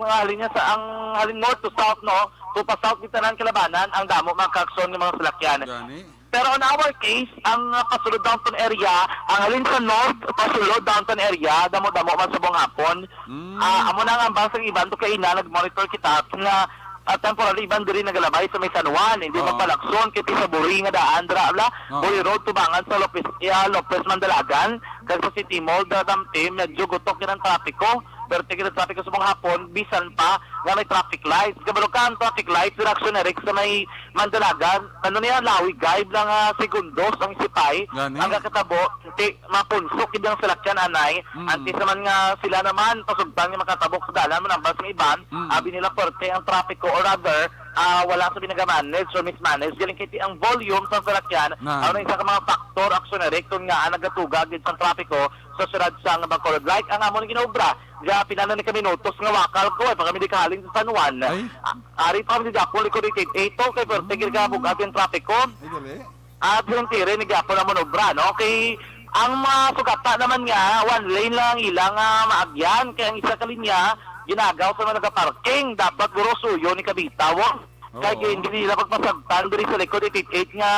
mga halin niya sa, ang halin north to south, no? Kung pa south kita ng kalabanan, ang damo, mga kakson, ng mga salakyan. Gani. Pero on our case, ang, uh, pasulod downtown area, ang halin sa north, pasulod downtown area, damo-damo man sa buong hapon. Mm. Ah, amo na nga ang bang sa iban to kay ina, nag-monitor kita nga, ah, temporary iban diri nagalabay sa may San Juan, hindi Oo. magpalakson, kay sa Buri nga daan, dra, bla, Oo. Buri Road, tubangan sa Lopez, ah, Lopez Mandalagan, kag sa City Mall, da, Damte, medyo gutok yun ang trapiko. Pero tigil ang trapiko sa buong hapon, bisan pa nga may traffic lights. Kabalo ka ang traffic lights, direction na rin sa may Mandalagan, ano niya, lawig, guide lang, ah, segundos ang sipay. Gani. Ang kakatabo, ti, mapunsok ibang salakyan, anay. Mm. Antes naman nga sila naman, pasugtan nga makatabok sa dalan, manambal sa iban, Mm. abi nila perte ang trapiko, or rather, ah, wala sa binaga-manage or mismanage. Galing kay ti ang volume sa salakyan, Na. Ano isa ka mga factor, action na rin, kung nga, ah, nagatuga gid sa trapiko sa syudad sa Bacolod. Like, ang amo ni ginobra, ga, pinano ni ka minutos nga wakal ko, eh, pag kami di kahaling sa San Juan. Ay. Ah, ari pa kami di Apple, ikaw di Tate Eto, kay perte gid ka Mm. bugat yung trapiko. Ay, dali. At yung tire ni Gapo na manobra, no? Kay ang mga sugata naman nga, one lane lang ang ilang, ah, maagyan. Kay ang isa ka linya, ginagaw sa mga nagaparking, dapat guro suyo ni kabitaw, oh. Kay Oo. Hindi nila pagpasagtan diri sa likod, itit-it nga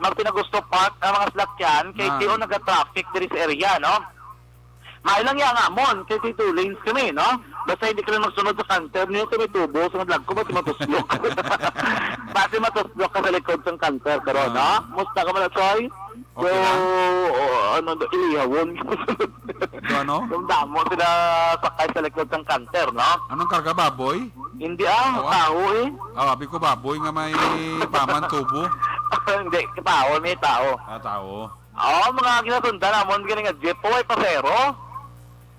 magpinagusto park ang mga salakyan, kay Na. Tiyo naga-traffic diri sa area, no? May lang yan nga, Mon, kay two lanes kami, no? Basta hindi kami magsunod sa canter, niyo kami tubo, sa vlog ko, basta matuslok. Basta matuslok ka sa likod sa canter, pero, Ah. no? Musta ka man, Choy? Okay lang. So, o, ano, ilihawon. So, ano? Kung damo sila sakay sa likod ng canter, no? Anong karga, baboy? Hindi, ah, Oo, ah. Taho, eh. Ah, abi ko baboy nga may paman tubo. Hindi, tao, may tao. Ah, tao. Oo, mga ginasundan namon gani nga jeep, way pasero.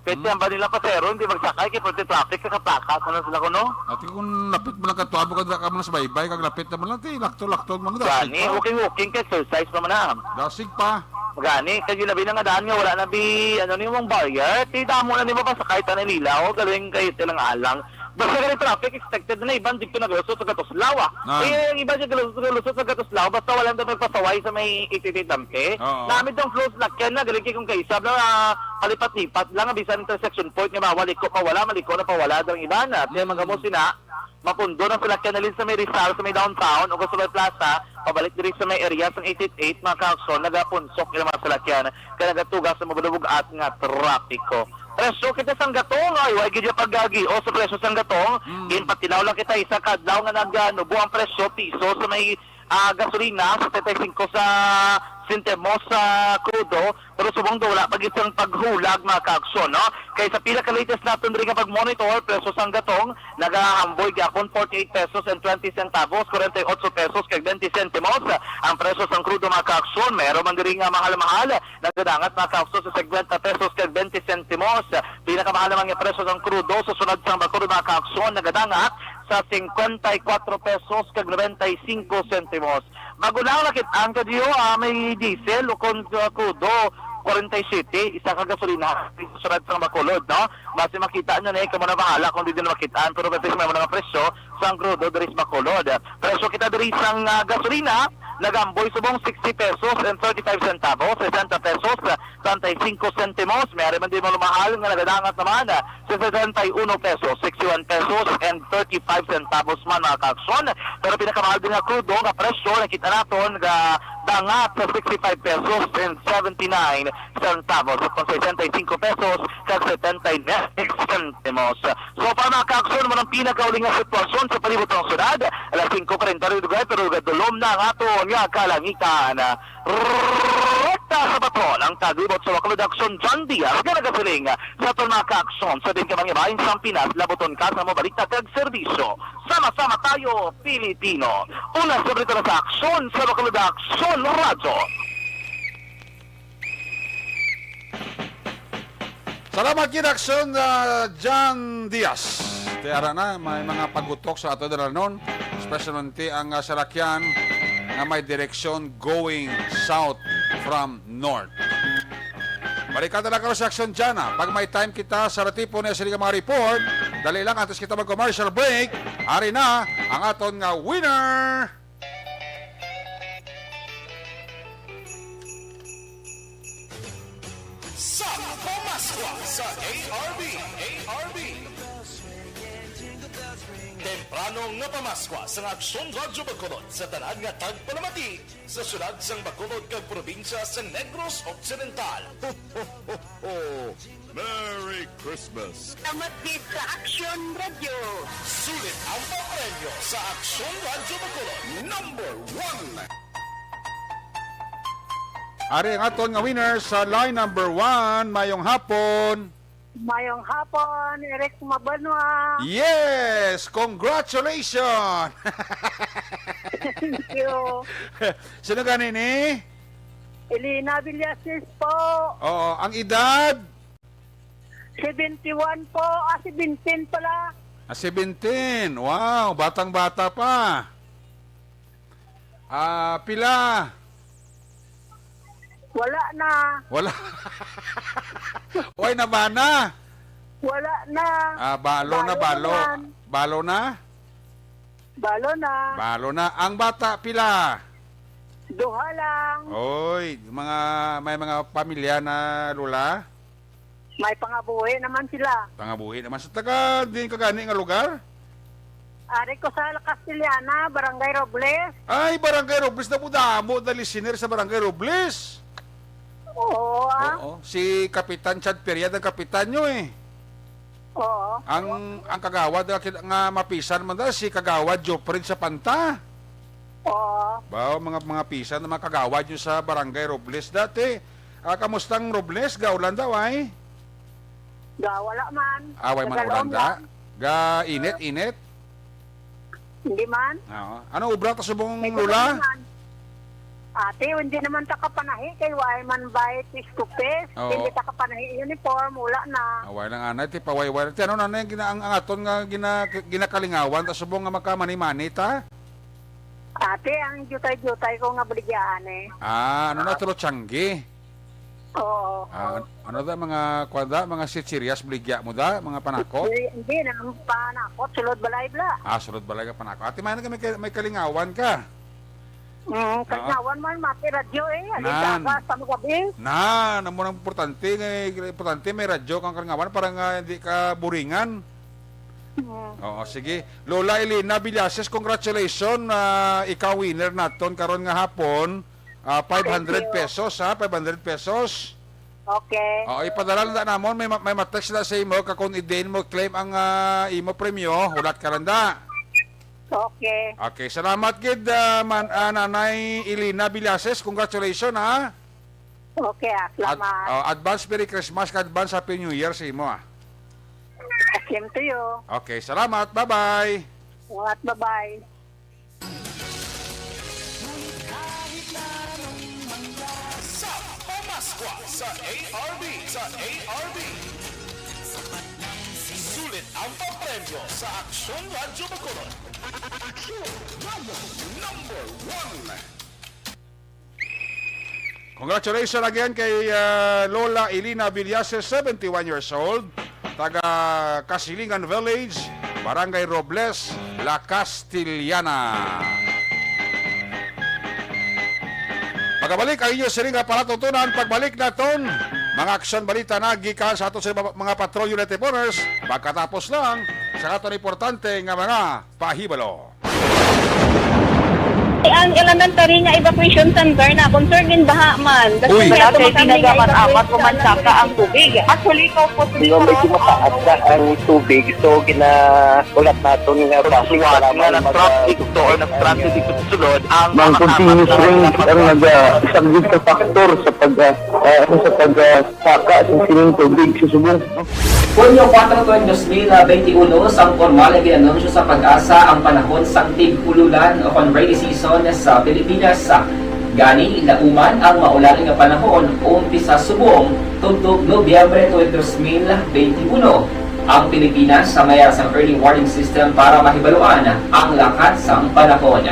Pwede Hmm. ang ba nila pasero, hindi magsakay, kay pwede traffic, kakaplakat na lang sila kuno. Ati kung lapit mo lang ka, tuwa mo ka, ka mo lang sa baybay, kag lapit na mo lang, ti, lakto-lakto mo lang, dasig Gani, pa. Walking-walking, ka exercise pa man na. Dasig pa. Gani, kay labi na nga daan nga wala na bi, ano ni mong barrier, ti damo na ni mapasakay, tanay nila, o galing kayo tilang alang. Basta gani traffic, expected na iban dito naglusot sa Gatuslaw, ah. Ah. Eh, ang iba dyan galusot, galusot sa Gatuslaw, basta walang dapat pasaway sa may ititidampe. Oo. Namit ang flow sa lakyan na, galing kay kung kaisab na, ah, palipat-lipat lang, bisan intersection point nga bawal liko pa wala, maliko na pa wala, ang iba na. Kaya Mm. magamo sina, mapundo ng salakyan nalin sa may Rizal, sa may downtown, o sa may plaza, pabalik diri sa may area sa eight eight eight, mga kakson, nagapunsok ilang mga salakyan, kaya nagatugas sa mabalubog at nga trapiko. Presyo kita sang gatong, ay, way gid ya pagagi o sa presyo sang gatong. Mm. Ginpatilaw lang kita isa ka adlaw nga naganubo ang presyo, piso sa may, ah, gasolina, setenta y cinco sa sentimo sa krudo, pero subong daw wala pa gid sang paghulag, mga kaaksyon, no? Kay sa pila ka latest naton diri nga pag-monitor, presyo sang gatong nagahamboy gyapon forty-eight pesos and twenty centavos, forty-eight pesos kag twenty centimos ang presyo sang krudo, mga kaaksyon. Meron man diri nga mahal-mahal, nagadangat, mga kaakso, sa singkwenta pesos kag twenty sentimos. Pinakamahal naman nga presyo sang krudo sa sunod sang Bacolod, mga kaakso, nagadangat sa singkwenta y kuwatro pesos kag nobenta y singko sentimos. Bago lang nakit-an ka diyo, ah, may diesel o kon, ah, krudo, kwarenta y siyete, isa ka gasolina, sa sunod sang Bacolod, no? Basi makita nyo na, eh, kamo na bahala kung di nyo makit-an, pero pati may mga presyo, sang krudo diri sa Bacolod. Presyo kita diri sang, ah, gasolina, nagamboy subong sixty pesos and thirty-five centavos, sesenta pesos, treinta y cinco sentimos. May ari man din mga mahal nga nagadangat naman, ah, sa sesenta y uno pesos, sixty-one pesos and thirty-five centavos man, mga kaaksyon. Pero pinakamahal din nga krudo nga presyo, nakita naton nga dangat sa sixty-five pesos and seventy-nine centavos, sa sesenta y cinco pesos kag setenta y nueve centimos. So, para mga kaaksyon, mo ng pinakauling nga sitwasyon sa palibot ng syudad. Alas singko kwarenta rin lugar, pero gadulom na ang aton nga kalangitan. Rekta sa patrol ang tagubot sa Bacolod Aksyon, John Diaz, nga nagasiling sa aton mga kaaksyon sa din ka mga bahin sa Pinas, labuton ka sa mga balita kag serbisyo. Sama-sama tayo, Pilipino. Una sa balita na sa Aksyon sa Bacolod Aksyon Radyo. Salamat gid, Aksyon, ah, John Diaz. Ti ara na, may mga pagutok sa ato dalanon, especially ang, ah, salakyan nga may direksyon going south from north. Balikan na lang karon sa Aksyon Dyan, ah. Pag may time kita sa ratipon na sila nga mga report, dali lang, antes kita mag-commercial break, ari na ang aton nga winner. Sa Pamaskwa sa A R B, A R B. Temprano nga pamaskwa sa Aksyon Radyo Bacolod sa tanan nga tagpalamati sa siyudad sang Bacolod kag probinsya sa Negros Occidental. Ho, ho, ho, ho! Merry Christmas! Salamat gid sa Aksyon Radyo. Sulit ang papremyo sa Aksyon Radyo Bacolod. Number one. Ari ang aton nga winner sa line number one. Mayong hapon. Mayong hapon, Eric Mabanwa. Yes! Congratulations! Thank you. Sino gani ni? Elena Villasis po. Oo, ang edad? Seventy-one po. Ah, seventeen pala. Ah, seventeen. Wow, batang-bata pa. Ah, pila? Wala na. Wala. Way na ba na? Wala na. Ah, balo na, Balo balo. naman. Balo na? Balo na. Balo na. Ang bata, pila? Duha lang. Oy, mga, may mga pamilya na, Lola? May pangabuhi naman sila. Pangabuhi naman. Sa taga, din ka gani nga lugar? Ari ko sa La Castellana, Barangay Robles. Ay, Barangay Robles, damo-damo na listener sa Barangay Robles. Oo, ah. Oo. Si Kapitan Chad Periad ang kapitan nyo, eh. Oo. Ang, ang kagawad nga, nga mapisan man da, si Kagawad Jopred Sapanta. Oo. Ba, mga, mga pisan na mga kagawad nyo sa Barangay Robles dati. Ah, kamusta ang Robles? Gaulan daw, ay? Ga, wala man. Ah, way man Tagalog ulan da? lang. Ga init, init? Hindi man. Oo. Ano obra ta subong, May Lola? Tagalog man. Ate, hindi naman ta kapanahi kay way man bay face to face. Oo. Hindi ta kapanahi uniform, wala na. Ah, way lang anay, ti pawayway. Ti ano na, na yung gina-, ang, ang aton nga gina-, ginakalingawan ta subong nga makamani-mani ta? Ate, ang jutay-jutay ko nga baligyaan eh. Ah, ano na, tulo tiyanggi? Oo. Ah, ano da, mga, kwan da, mga chichirias, baligya mo da, mga panakot? Hindi, hindi na, panakot, sulod balay bla. Ah, sulod balay ka panakot. Ate, may, may, may kalingawan ka? Mm, Ah. kalingawan man, mati radyo eh. Alin Nan. ka sa magabi? Nan, amo nang importante, nga importante may radyo kang kalingawan para nga hindi ka buringan. Mm. Oo, sige. Lola Elena Villases, congratulations. Ah, ikaw winner naton karon nga hapon. Ah, five hundred Thank you. pesos, ha? Five hundred pesos. Okay. Oo, ipadala lang da namon. May ma-, may ma-text na sa imo. Ka kung i-din mo, claim ang, ah, imo premyo. Hulat ka lang da. Okay. Okay, salamat gid, ah, man, ah, Nanay Elena Villases. Congratulations, ha? Okay, ah, Ad-, salamat. Oh, advance Merry Christmas, advance Happy New Year sa imo, ah. Same to you. Okay, salamat. Bye-bye. Salamat, bye-bye. Sa Pamaskwa sa A R B, sa A R B. Sulit ang papremyo sa Aksyon Radyo Bacolod. Aksyon Radyo number one. Congratulations again kay, ah, Lola Elena Villases, seventy-one years old, taga Kasilingan Village, Barangay Robles, La Castellana. Pagabalik ang inyo sining nga palatuntunan, pagbalik naton, mga aksyon balita na gikan sa aton sa mga, mga patrol unit reporters, pagkatapos lang sa aton importante nga mga pahibalo. Ang elementary nga evacuation center na concern in baha man. Uy. Wala kay tinaga man amat o mansaka ang tubig. Actually, ikaw po, Di ba, medyo mataas na ang tubig, so ginahulat naton nga traffic para nga mag-, nag-traffic to or nag-traffic dito sa sulod, ang Mang continuous rain ang naga-, isang gid ka factor sa pag, ah, ah, ano, sa pag, ah, saka sa sining tubig sa subong. Hunyo kuwatro tuig dos mil benti uno, sang pormal nga gin-anunsyo sa PAGASA ang panahon sang tig-ululan o kon rainy season sa Pilipinas. Gani, lauman ang maulan nga panahon umpisa subong tubtob Nobyembre tuig dos mil benti uno. Ang Pilipinas, sa may ara sang early warning system para mahibaluan ang lakat sang panahon.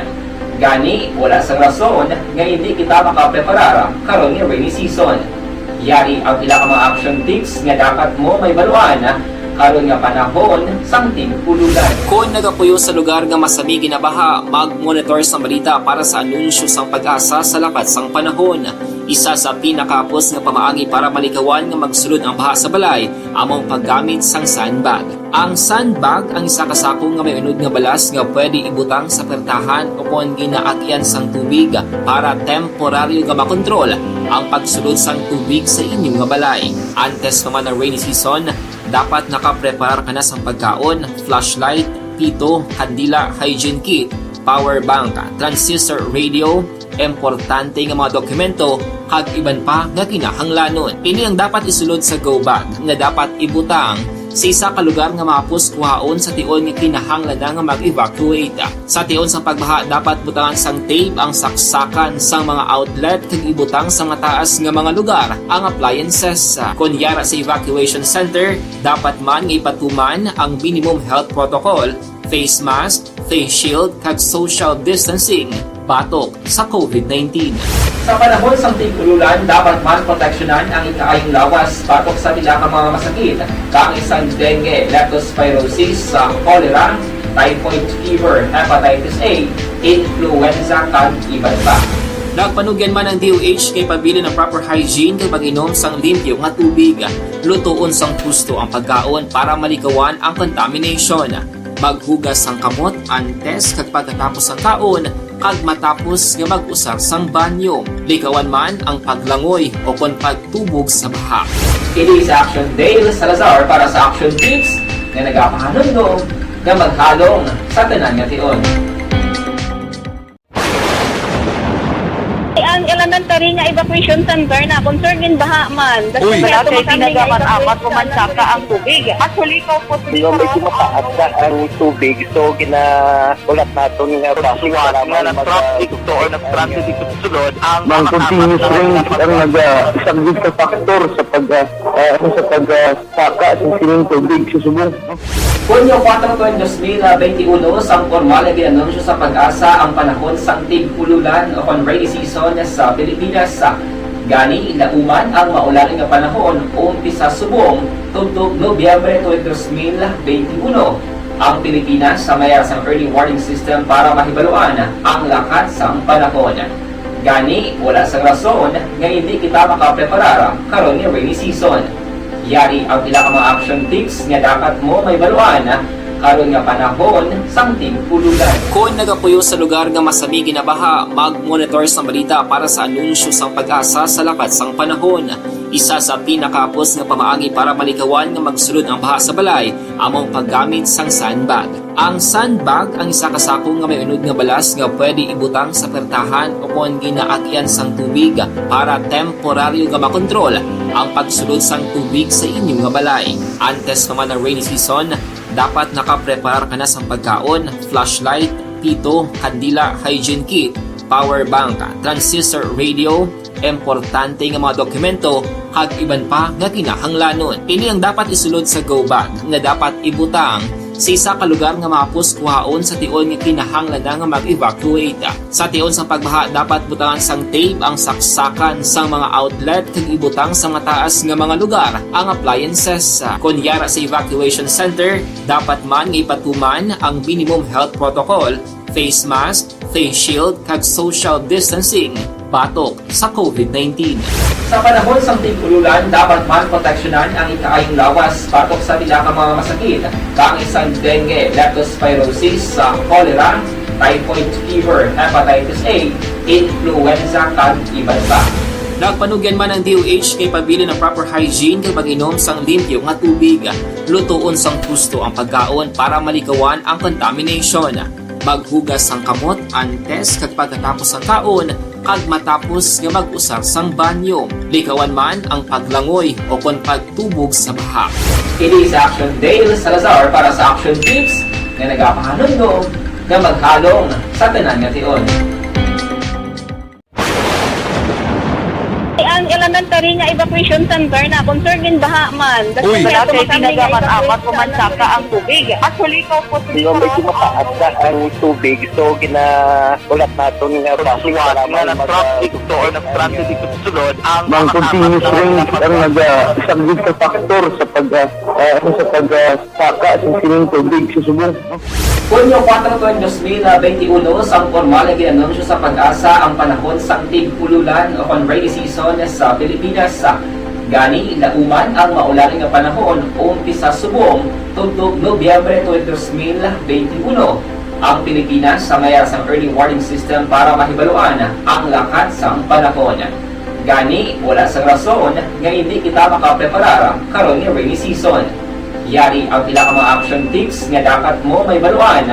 Gani, wala sang rason nga hindi kita makapreparar karon nga rainy season. Yari ang pila ka mga action tips nga dapat mo mahibaluan karon nga panahon sang tig-ulolan. Kon nagapuyo sa lugar nga masami ginabaha, mag-monitor sa balita para sa anunsyo sang PAGASA sa lakat sang panahon. Isa sa pinakahapos nga pamaagi para malikawan nga magsulod ang baha sa balay amo ang paggamit sang sandbag. Ang sandbag ang isa ka sako nga may unod nga balas nga pwede ibutang sa pertahan o kon ginaagyan sang tubig para temporaryo nga makontrol ang pagsulod sang tubig sa inyo nga balay. Antes pa man ang rainy season, dapat nakapreparar ka na sang pagkaon, flashlight, pito, kandila, hygiene kit, power bank, transistor radio, importante nga mga dokumento, kag iban pa nga kinahanglanon. Ini ang dapat isulod sa go bag nga dapat ibutang sa isa ka lugar nga mahapos kuhaon sa tion nga kinahanglan na nga mag-evacuate. Sa tion sa pagbaha, dapat butangan sang tape ang saksakan sang mga outlet kag ibutang sa mataas nga mga lugar ang appliances. Kon yara sa evacuation center, dapat man nga ipatuman ang minimum health protocol, face mask, face shield, kag social distancing batok sa covid nineteen. Sa panahon sang tig-ulolan, dapat man proteksyonan ang ikaayong lawas batok sa pila ka mga masakit, kaangay sang dengue, leptospirosis, sa cholera, typhoid fever, hepatitis A, influenza, kag iban pa. Nagpanugyan man ang D O H nga ipabilin ang proper hygiene kag pag-inom sang limpyo nga tubig. Lutoon sang husto ang pagkaon para malikawan ang contamination. Maghugas sang kamot antes kag pagkatapos sang kaon, kag matapos nga mag-usar sang banyo. Likawan man ang paglangoy o kon pagtubog sa baha. Ini si Action Dale Salazar para sa Action Tips nga nagapahanumdom nga maghalong sa tanan nga tion. Ang elementary nga evacuation center na concern in baha man. Uy! Wala kay pinagamat-amat ko man saka ang tubig. Actually, ko po Yung medyo mataas na ang tubig, so ginaulat naton nga basi para nga mag-, traffic to or nag-transit dito sa sulod ang Mang continuous rain ang nag-, ah, isang big factor sa pag, ah, ah, ano, sa pag, ah, saka sa sining tubig sa subong. Hunyo kuwatro, tuig dos mil benti uno, sang pormal nga ginanunsyo sa PAGASA ang panahon sang tig-ulolan o kon rainy season sa Pilipinas. Gani, lauman ang maulan nga panahon umpisa subong tubtob Nobyembre tuig dos mil benti uno. Ang Pilipinas sa mayar sang early warning system para mahibaluan ang lakat sang panahon. Gani, wala sang rason nga hindi kita makapreparar karon nga rainy season. Yari ang pila ka mga action tips nga dapat mo mahibaluan karon nga panahon sang tig-ulolan. Kon nagapuyo sa lugar nga masami ginabaha, mag-monitor sang balita para sa anunsyo sang PAGASA sa lakat sang panahon. Isa sa pinakahapos nga pamaagi para malikawan nga magsulod ang baha sa balay amo ang paggamit sang sandbag. Ang sandbag ang isa ka sako nga may unod nga balas nga pwede ibutang sa pertahan o kon ginaagyan sang tubig para temporaryo nga makontrol ang pagsulod sang tubig sa inyo nga balay. Antes pa man ang rainy season, dapat nakapreparar ka na sang pagkaon, flashlight, pito, kandila, hygiene kit, power bank, transistor radio, importante nga mga dokumento, kag iban pa nga kinahanglanon. Ini ang dapat isulod sa go bag nga dapat ibutang sa isa ka lugar nga mahapos kuhaon sa tion nga kinahanglan na nga mag-evacuate. Sa tion sang pagbaha, dapat butangan sang tape ang saksakan sang mga outlet kag ibutang sa mataas nga mga lugar ang appliances. Kon yara sa evacuation center, dapat man nga ipatuman ang minimum health protocol, face mask, face shield, kag social distancing batok sa covid nineteen. Sa panahon sang tig-ulolan, dapat man proteksyonan ang ikaayong lawas batok sa pila ka mga masakit, kaangay sang dengue, leptospirosis, sa cholera, typhoid fever, hepatitis A, influenza, kag iban pa. Nagpanugyan man ang D O H nga ipabilin ang proper hygiene kag pag-inom sang limpyo nga tubig. Lutoon sang husto ang pagkaon para malikawan ang contamination. Maghugas sang kamot antes kag pagkatapos sang kaon, kag matapos nga mag-usar sang banyo. Likawan man ang paglangoy o kon pagtubog sa baha. Ini si Action Dale Salazar para sa Action Tips nga nagapahanumdom nga maghalong sa tanan nga tion. Ang elementary nga evacuation center na, concern gin baha man. Uy! Wala kay tinaga man amat ko man saka ang tubig. Actually, ko po. Di ba, medyo mataas na ang tubig, so ginaulat naton nga bus para nga mag- nag-traffic to or nag-transit dito sa sulod ang mga continuous rain ang nag-, ah, isang big factor sa pag, ah, ah, ano, sa pag, ah, saka sa sining tubig sa subong. Hunyo kuwatro tuig dos mil benti uno, sang pormal nga gin-anunsyo sa PAGASA ang panahon sang tig-ululan o kon rainy season sa Pilipinas. Gani, lauman ang maulan nga panahon umpisa subong tubtob Nobyembre tuig dos mil benti uno. Ang Pilipinas sa may-ada sang early warning system para mahibaluan ang lakat sang panahon. Gani, wala sang rason nga indi kita makapreparar karon nga rainy season. Yari ang pila ka mga action tips nga dapat mo mahibaluan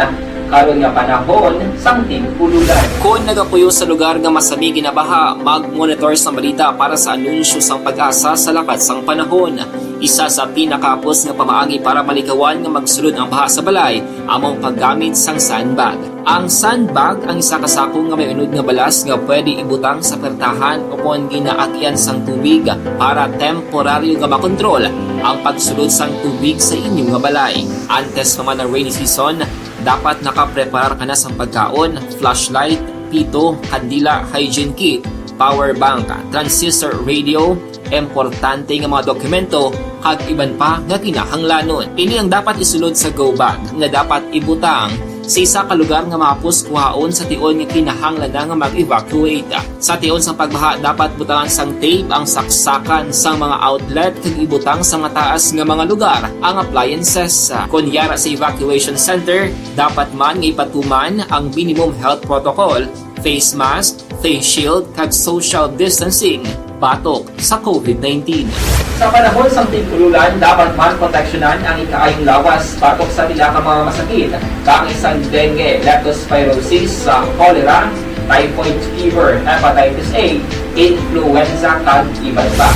karon nga panahon sang tig-ululan. Kon nagapuyo sa lugar nga masami ginabaha, mag-monitor sang balita para sa anunsyo sang PAGASA sa lakat sang panahon. Isa sa pinakahapos nga pamaagi para malikawan nga magsulod ang baha sa balay amo ang paggamit sang sandbag. Ang sandbag ang isa ka sako nga may unod nga balas nga pwede ibutang sa pertahan o kon ginaagyan sang tubig para temporaryo nga makontrol ang pagsulod sang tubig sa inyo nga balay. Antes pa man ang rainy season, dapat nakapreparar ka na sang pagkaon, flashlight, pito, kandila, hygiene kit, power bank, transistor radio, importante nga mga dokumento, kag iban pa nga kinahanglanon. Ini ang dapat isulod sa go bag nga dapat ibutang sa isa ka lugar nga mahapos kuhaon sa tion nga kinahanglan na nga mag-evacuate. Sa tion sang pagbaha, dapat butangan sang tape ang saksakan sang mga outlet kag ibutang sa mataas nga mga lugar ang appliances. Kon yara sa evacuation center, dapat man nga ipatuman ang minimum health protocol, face mask, face shield, kag social distancing batok sa COVID nineteen. Sa panahon sang tig-ululan, dapat man proteksyonan ang ikaayong lawas batok sa pila ka mga masakit, kaangay sang dengue, leptospirosis, sa cholera, typhoid fever, hepatitis A, influenza, kag iban pa.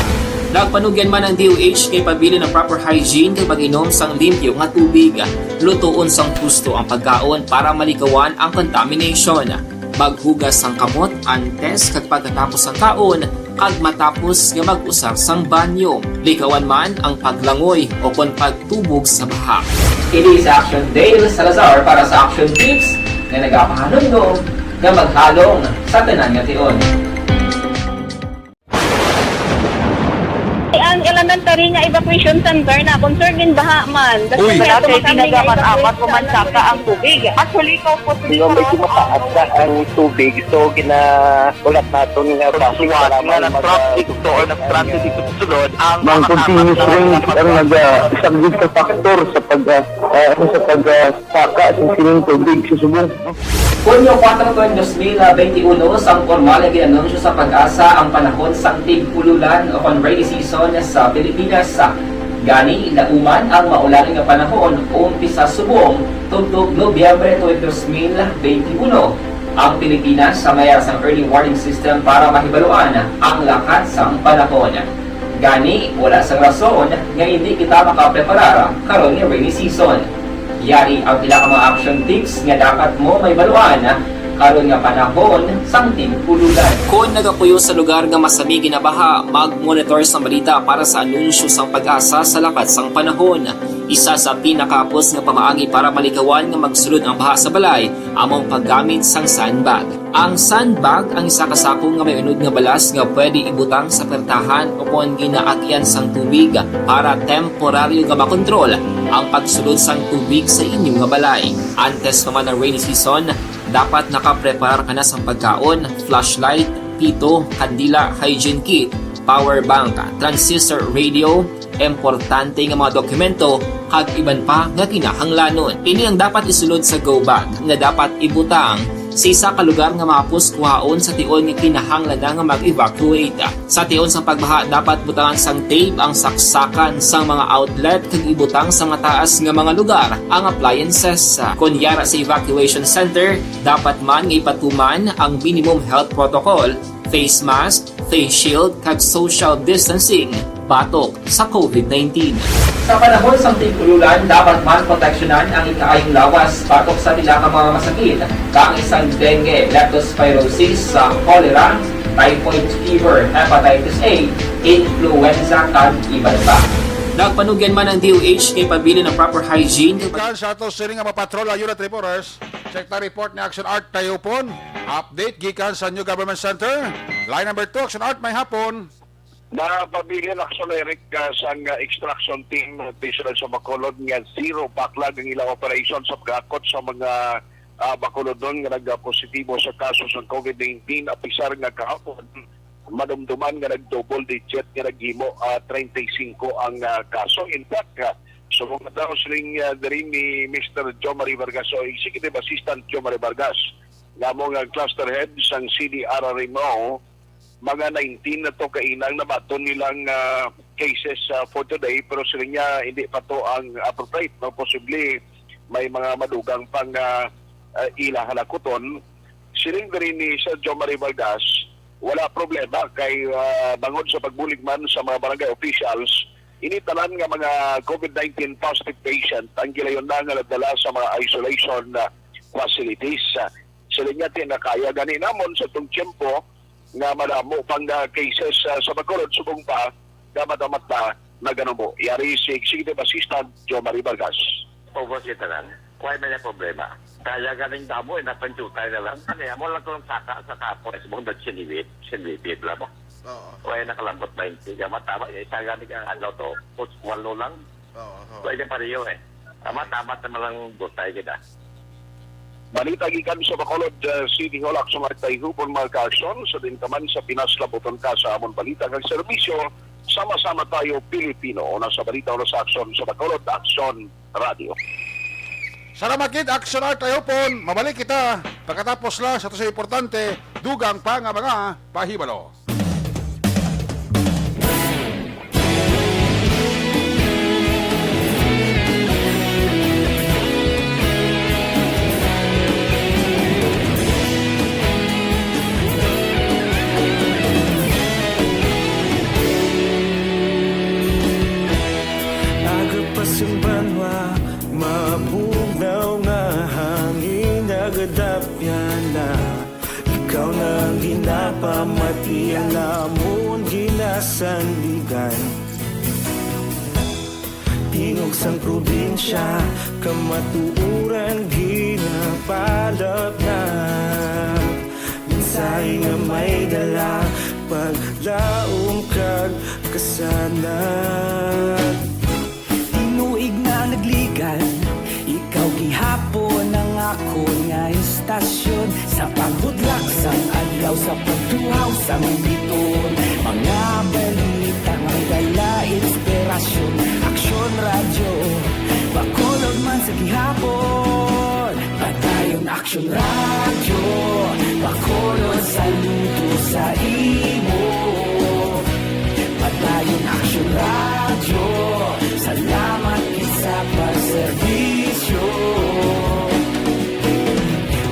Nagpanugyan man ang D O H nga ipabilin ang proper hygiene kag pag-inom sang limpyo nga tubig. Lutoon sang husto ang pagkaon para malikawan ang contamination. Maghugas sang kamot antes kag pagkatapos sang kaon, kag matapos nga mag-usar sang banyo. Likawan man ang paglangoy o kon pagtubog sa baha. Ini si Action Dale Salazar para sa Action Tips nga nagapahanumdom nga maghalong sa tanan nga tion. Ang elementary nga evacuation center na, concern gin baha man. Uy! Wala kay tinaga man amat ko man saka ang tubig. Actually, ko po. Di ba, medyo mataas na ang tubig, so ginaulat naton nga bus para nga man mag- nag-traffic to or nag-transit dito sa sulod ang mga continuous rain ang nag-, ah, isang big factor sa pag, ah, ah, ano, sa pag, ah, saka sa sining tubig sa subong. Hunyo kuwatro tuig dos mil benti uno, sang pormal nga gin-anunsyo sa PAGASA ang panahon sang tig-ululan o kon rainy season sa Pilipinas. Gani, lauman ang maulan nga panahon umpisa subong tubtob Nobyembre tuig dos mil benti uno. Ang Pilipinas sa may-ada sang early warning system para mahibaluan ang lakat sang panahon. Gani, wala sang rason nga indi kita makapreparar karon nga rainy season. Yari ang pila ka mga action tips nga dapat mo mahibaluan karon nga panahon sang tig-ululan. Kon nagapuyo sa lugar nga masami ginabaha, mag-monitor sang balita para sa anunsyo sang PAGASA sa lakat sang panahon. Isa sa pinakahapos nga pamaagi para malikawan nga magsulod ang baha sa balay amo ang paggamit sang sandbag. Ang sandbag ang isa ka sako nga may unod nga balas nga pwede ibutang sa pertahan o kon ginaagyan sang tubig para temporaryo nga makontrol ang pagsulod sang tubig sa inyo nga balay. Antes pa man ang rainy season, dapat nakapreparar ka na sang pagkaon, flashlight, pito, kandila, hygiene kit, power bank, transistor radio, importante nga mga dokumento, kag iban pa nga kinahanglanon. Ini ang dapat isulod sa go bag nga dapat ibutang sa isa ka lugar nga mahapos kuhaon sa tion nga kinahanglan na nga mag-evacuate. Sa tion sang pagbaha, dapat butangan sang tape ang saksakan sang mga outlet kag ibutang sa mataas nga mga lugar ang appliances. Kon yara sa evacuation center, dapat man nga ipatuman ang minimum health protocol, face mask, face shield, kag social distancing batok sa COVID nineteen. Sa panahon sang tig-ululan, dapat man proteksyonan ang ikaayong lawas batok sa pila ka mga masakit, kaangay sang dengue, leptospirosis, sa cholera, typhoid fever, hepatitis A, influenza, kag iban pa. Nagpanugyan man ang D O H kay pabilin ang proper hygiene. Gikan sa ato sini nga mga patrol, unit reporters, check ta report ni Action Art Tayupon. Update gikan sa New Government Center. Line number two, Action Art, may hapon. Napabilin, Action Eric, ah, sang, ah, extraction team, ah, District sa Bacolod nga zero backlog ang ilang operation sa pag-akot sa mga, ah, Bacolodon nga nagapositibo sa kaso sang COVID nineteen, apisar nga kahapon madumduman nga nag-double digit nga naghimo, ah, treinta y cinco ang, ah, kaso. In fact, ah, subong na daw siling, ah, diri ni Mister Jomari Vargas o Executive Assistant Jomari Vargas, nga amo nga cluster head sang C D R R M O, mga nineteen na to kainang nabaton nilang, ah, cases, ah, for today, pero sila niya hindi pa to ang appropriate, no? Posible may mga madugang pang, ah, ah, ila halakuton. Siling diri ni Sir Jomari Vargas, wala problema kay, ah, bangod sa pagbulig man sa mga barangay officials, ini tanan nga mga COVID nineteen positive patient ang gilayon na nga nadala sa mga isolation, ah, facilities. Sila niya, ti, nakaya gani namon sa itong tiyempo nga madamo pang, ah, cases, ah, sa Bacolod, subong pa nga mata-mata naganubo. Yari si Executive Assistant Jomari Vargas. Ubos kita lang. Why may na problema? Kaya ganing damo, eh, napanchutay na lang. Ano yan? Wala ko lang saka sa kapo. Subong na sinibit. Sinibit lang mo. Oo. Why nakalambot ba yung tiga? Matama, eh, isa ganing ang ano to. Pus-, walo lang. Oo, oo. Why yung pariyo, eh? Tama, tama naman lang butay kita. Balita gikan sa Bacolod, uh, City Hall, Action Art Tayupon, mga ka-aksyon. Sa din ka man sa Pinas, labuton ka sa amon balita kag serbisyo. Sama-sama tayo, Pilipino. Una sa balita, una sa aksyon sa Bacolod, Aksyon Radio. Salamat gid, Action Art Tayupon. Mabalik kita pagkatapos lang sa to sa importante, dugang pa nga mga pahibalo. Aga pa sing banwa, mabugnaw nga hangin, nagadapyan na. Ikaw na ang ginapamati, ang amon ginasandigan. Tingog sang probinsya, kamatuoran ginapalapnap. Mensahe nga may dala, paglaom kag kasanag. Tinuig na nagligan, ikaw gihapon ang akon nga istasyon. Sa pagbudlak sang adlaw, sa pagtuhaw sang bituon, mga balita nga may dala inspirasyon. Aksyon Radyo, Bacolod man sa gihapon. Padayon Aksyon Radyo, Bacolod, saludo sa imo. Padayon Aksyon Radyo, salamat gid sa pagserbisyo.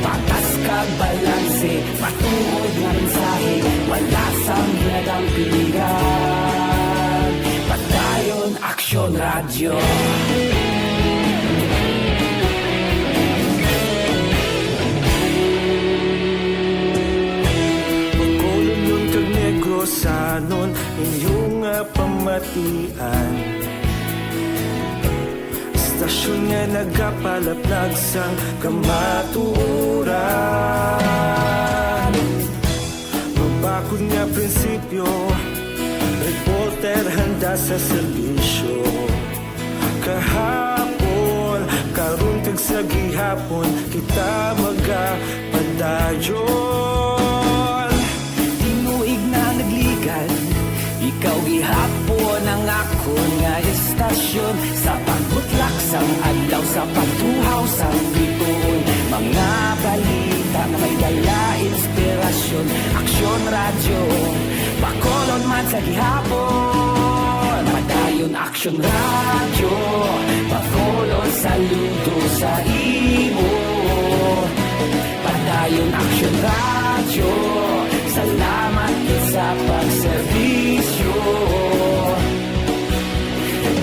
Patas kag balanse, matuod nga mensahe, wala sang ginadampigan. Padayon Aksyon Radyo. Bacolodnon kag Negrosanon, inyo nga pamatian. Istasyon nga nagapalapnag sang kamatuoran. Mabakod nga prinsipyo, reporter handa sa serbisyo. Kahapon, karon kag sa gihapon, kita magapadayon. Tinuig na nagligan, ikaw gihapon ang akon nga istasyon. Sa pagbutlak sang adlaw, sa pagtuhaw sang bituon, mga balita nga may dala inspirasyon. Aksyon Radyo, Bacolod man sa gihapon. Padayon Aksyon Radyo, Bacolod, saludo sa imo. Padayon Aksyon Radyo, salamat gid sa pagserbisyo.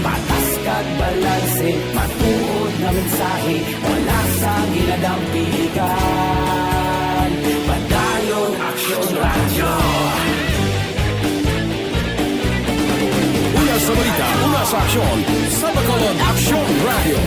Patas kag balanse, matuod nga mensahe, wala sang ginadampigan. Padayon Aksyon Radyo. Balita, una sa aksyon, sa Bacolod Aksyon Radio.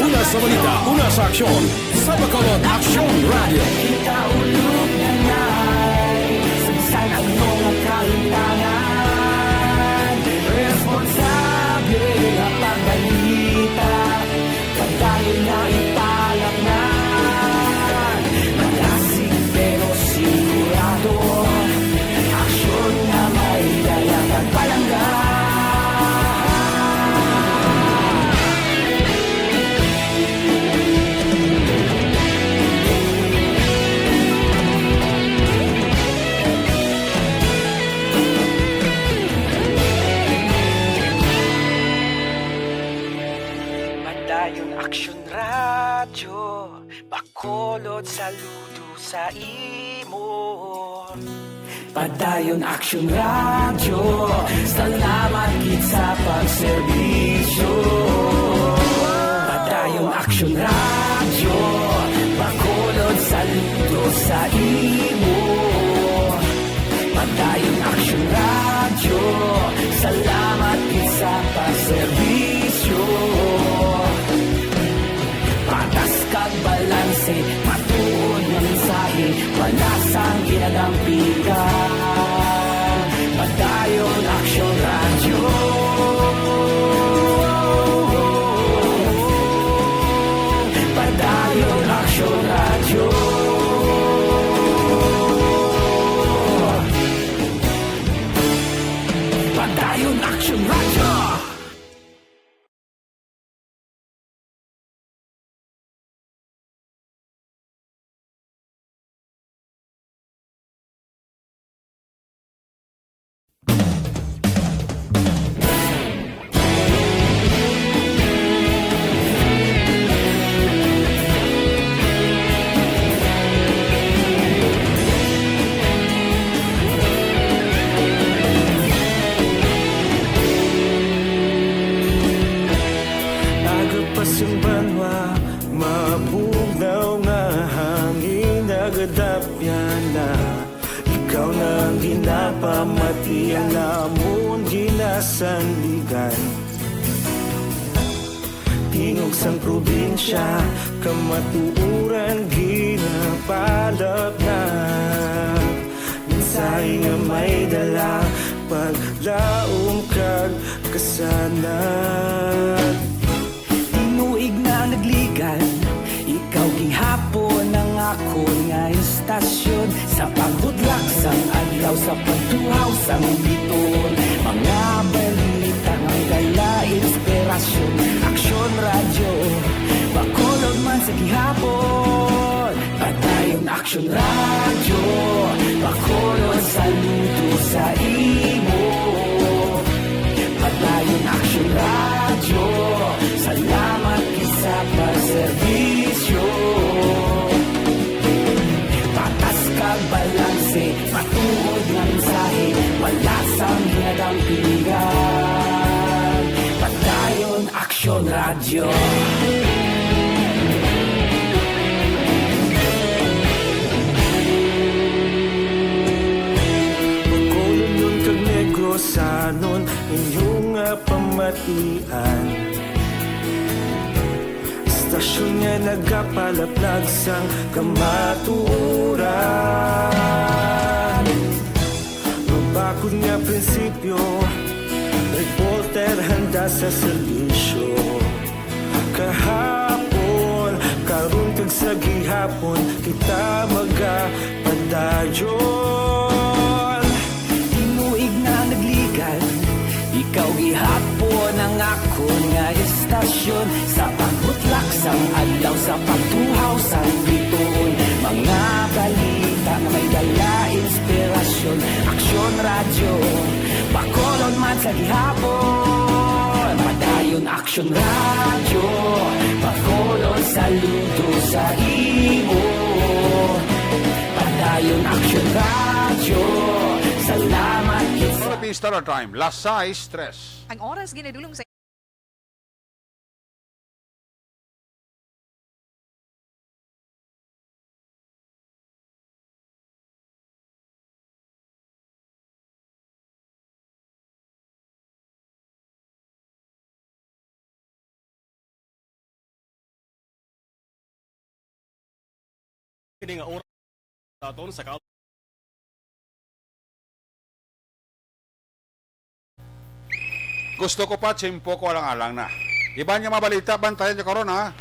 Una sa balita, una sa aksyon, sa Bacolod Aksyon Radio. Kita ulog na nai, sa bisan ano nga kahimtangan, responsable nga pagbalita. Padayon nga ipalapnan, malasig pero sigurado. Aksyon nga may dala kag palangga. Padayon Aksyon Radyo, Bacolod, saludo sa imo. Padayon Aksyon Radyo, salamat gid sa pagserbisyo. Padayon Aksyon Radyo, Bacolod, saludo sa imo. Padayon Aksyon Radyo, salamat gid sa pagserbisyo. Patas kag balanse, matuod nga mensahe, wala sang ginadampigan. Padayon Aksyon Radyo. Padayon Aksyon Radyo. Padayon Aksyon Radyo. Aga pa sing banwa, mabugnaw nga hangin, nagadapyan na. Ikaw na ang ginapamati, ang amon ginasandigan. Tingog sang probinsya, kamatuoran ginapalapnag. Mensahe nga may dala, paglaom kag kasanag. Tinuig na nagligan, ikaw gihapon ang akon nga istasyon. Sa paghudlak sang adlaw, sa pagtuhaw sang bituon, mga balita nga may dala inspirasyon. Aksyon Radyo, Bacolod man sa gihapon. Padayon Aksyon Radyo, Bacolod, saludo sa imo. Padayon Aksyon Radyo, salamat gid sa pagserbisyo. Patas kag balanse, matuod nga mensahe, wala sang ginadampigan. Padayon Aksyon Radyo. Bacolodnon kag Negrosanon, inyo nga pamatian. Istasyon nga nagapalaplag sang kamatuoran. Mabakod nga prinsipyo, reporter handa sa serbisyo. Kahapon, karon kag sa gihapon, kita magapadayon. Tinuig na nagligan, ikaw gihapon ang akon nga istasyon. Sa pagbutlak sang adlaw, sa pagtuhaw sang bituon, mga balita nga may dala inspirasyon. Aksyon Radyo, Bacolod man sa gihapon. Padayon Aksyon Radyo, Bacolod, saludo sa imo. Padayon Aksyon Radyo, salamat gid sa Philippine Standard Time, las sais tres. Ang oras ginadulong sa Kini nga oras naton sa ka- Gusto ko pa, tiyempo ko alang-alang na. Iban nga mga balita, bantayan niyo karon, ha,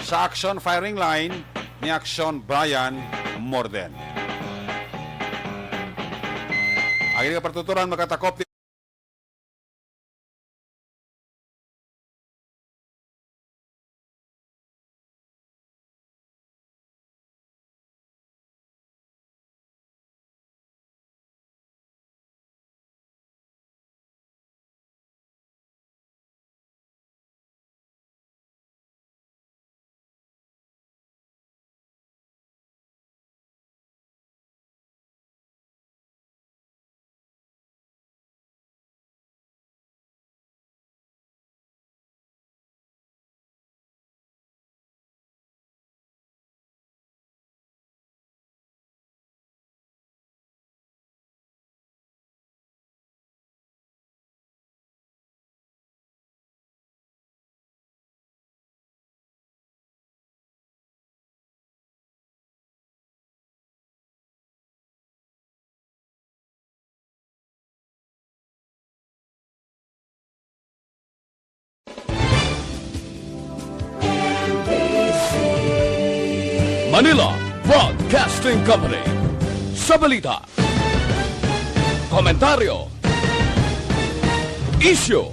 sa Action Firing Line ni Action Brian Morden. Ang ining patuturan makatakop Manila Broadcasting Company. Sa balita, komentaryo, isyu,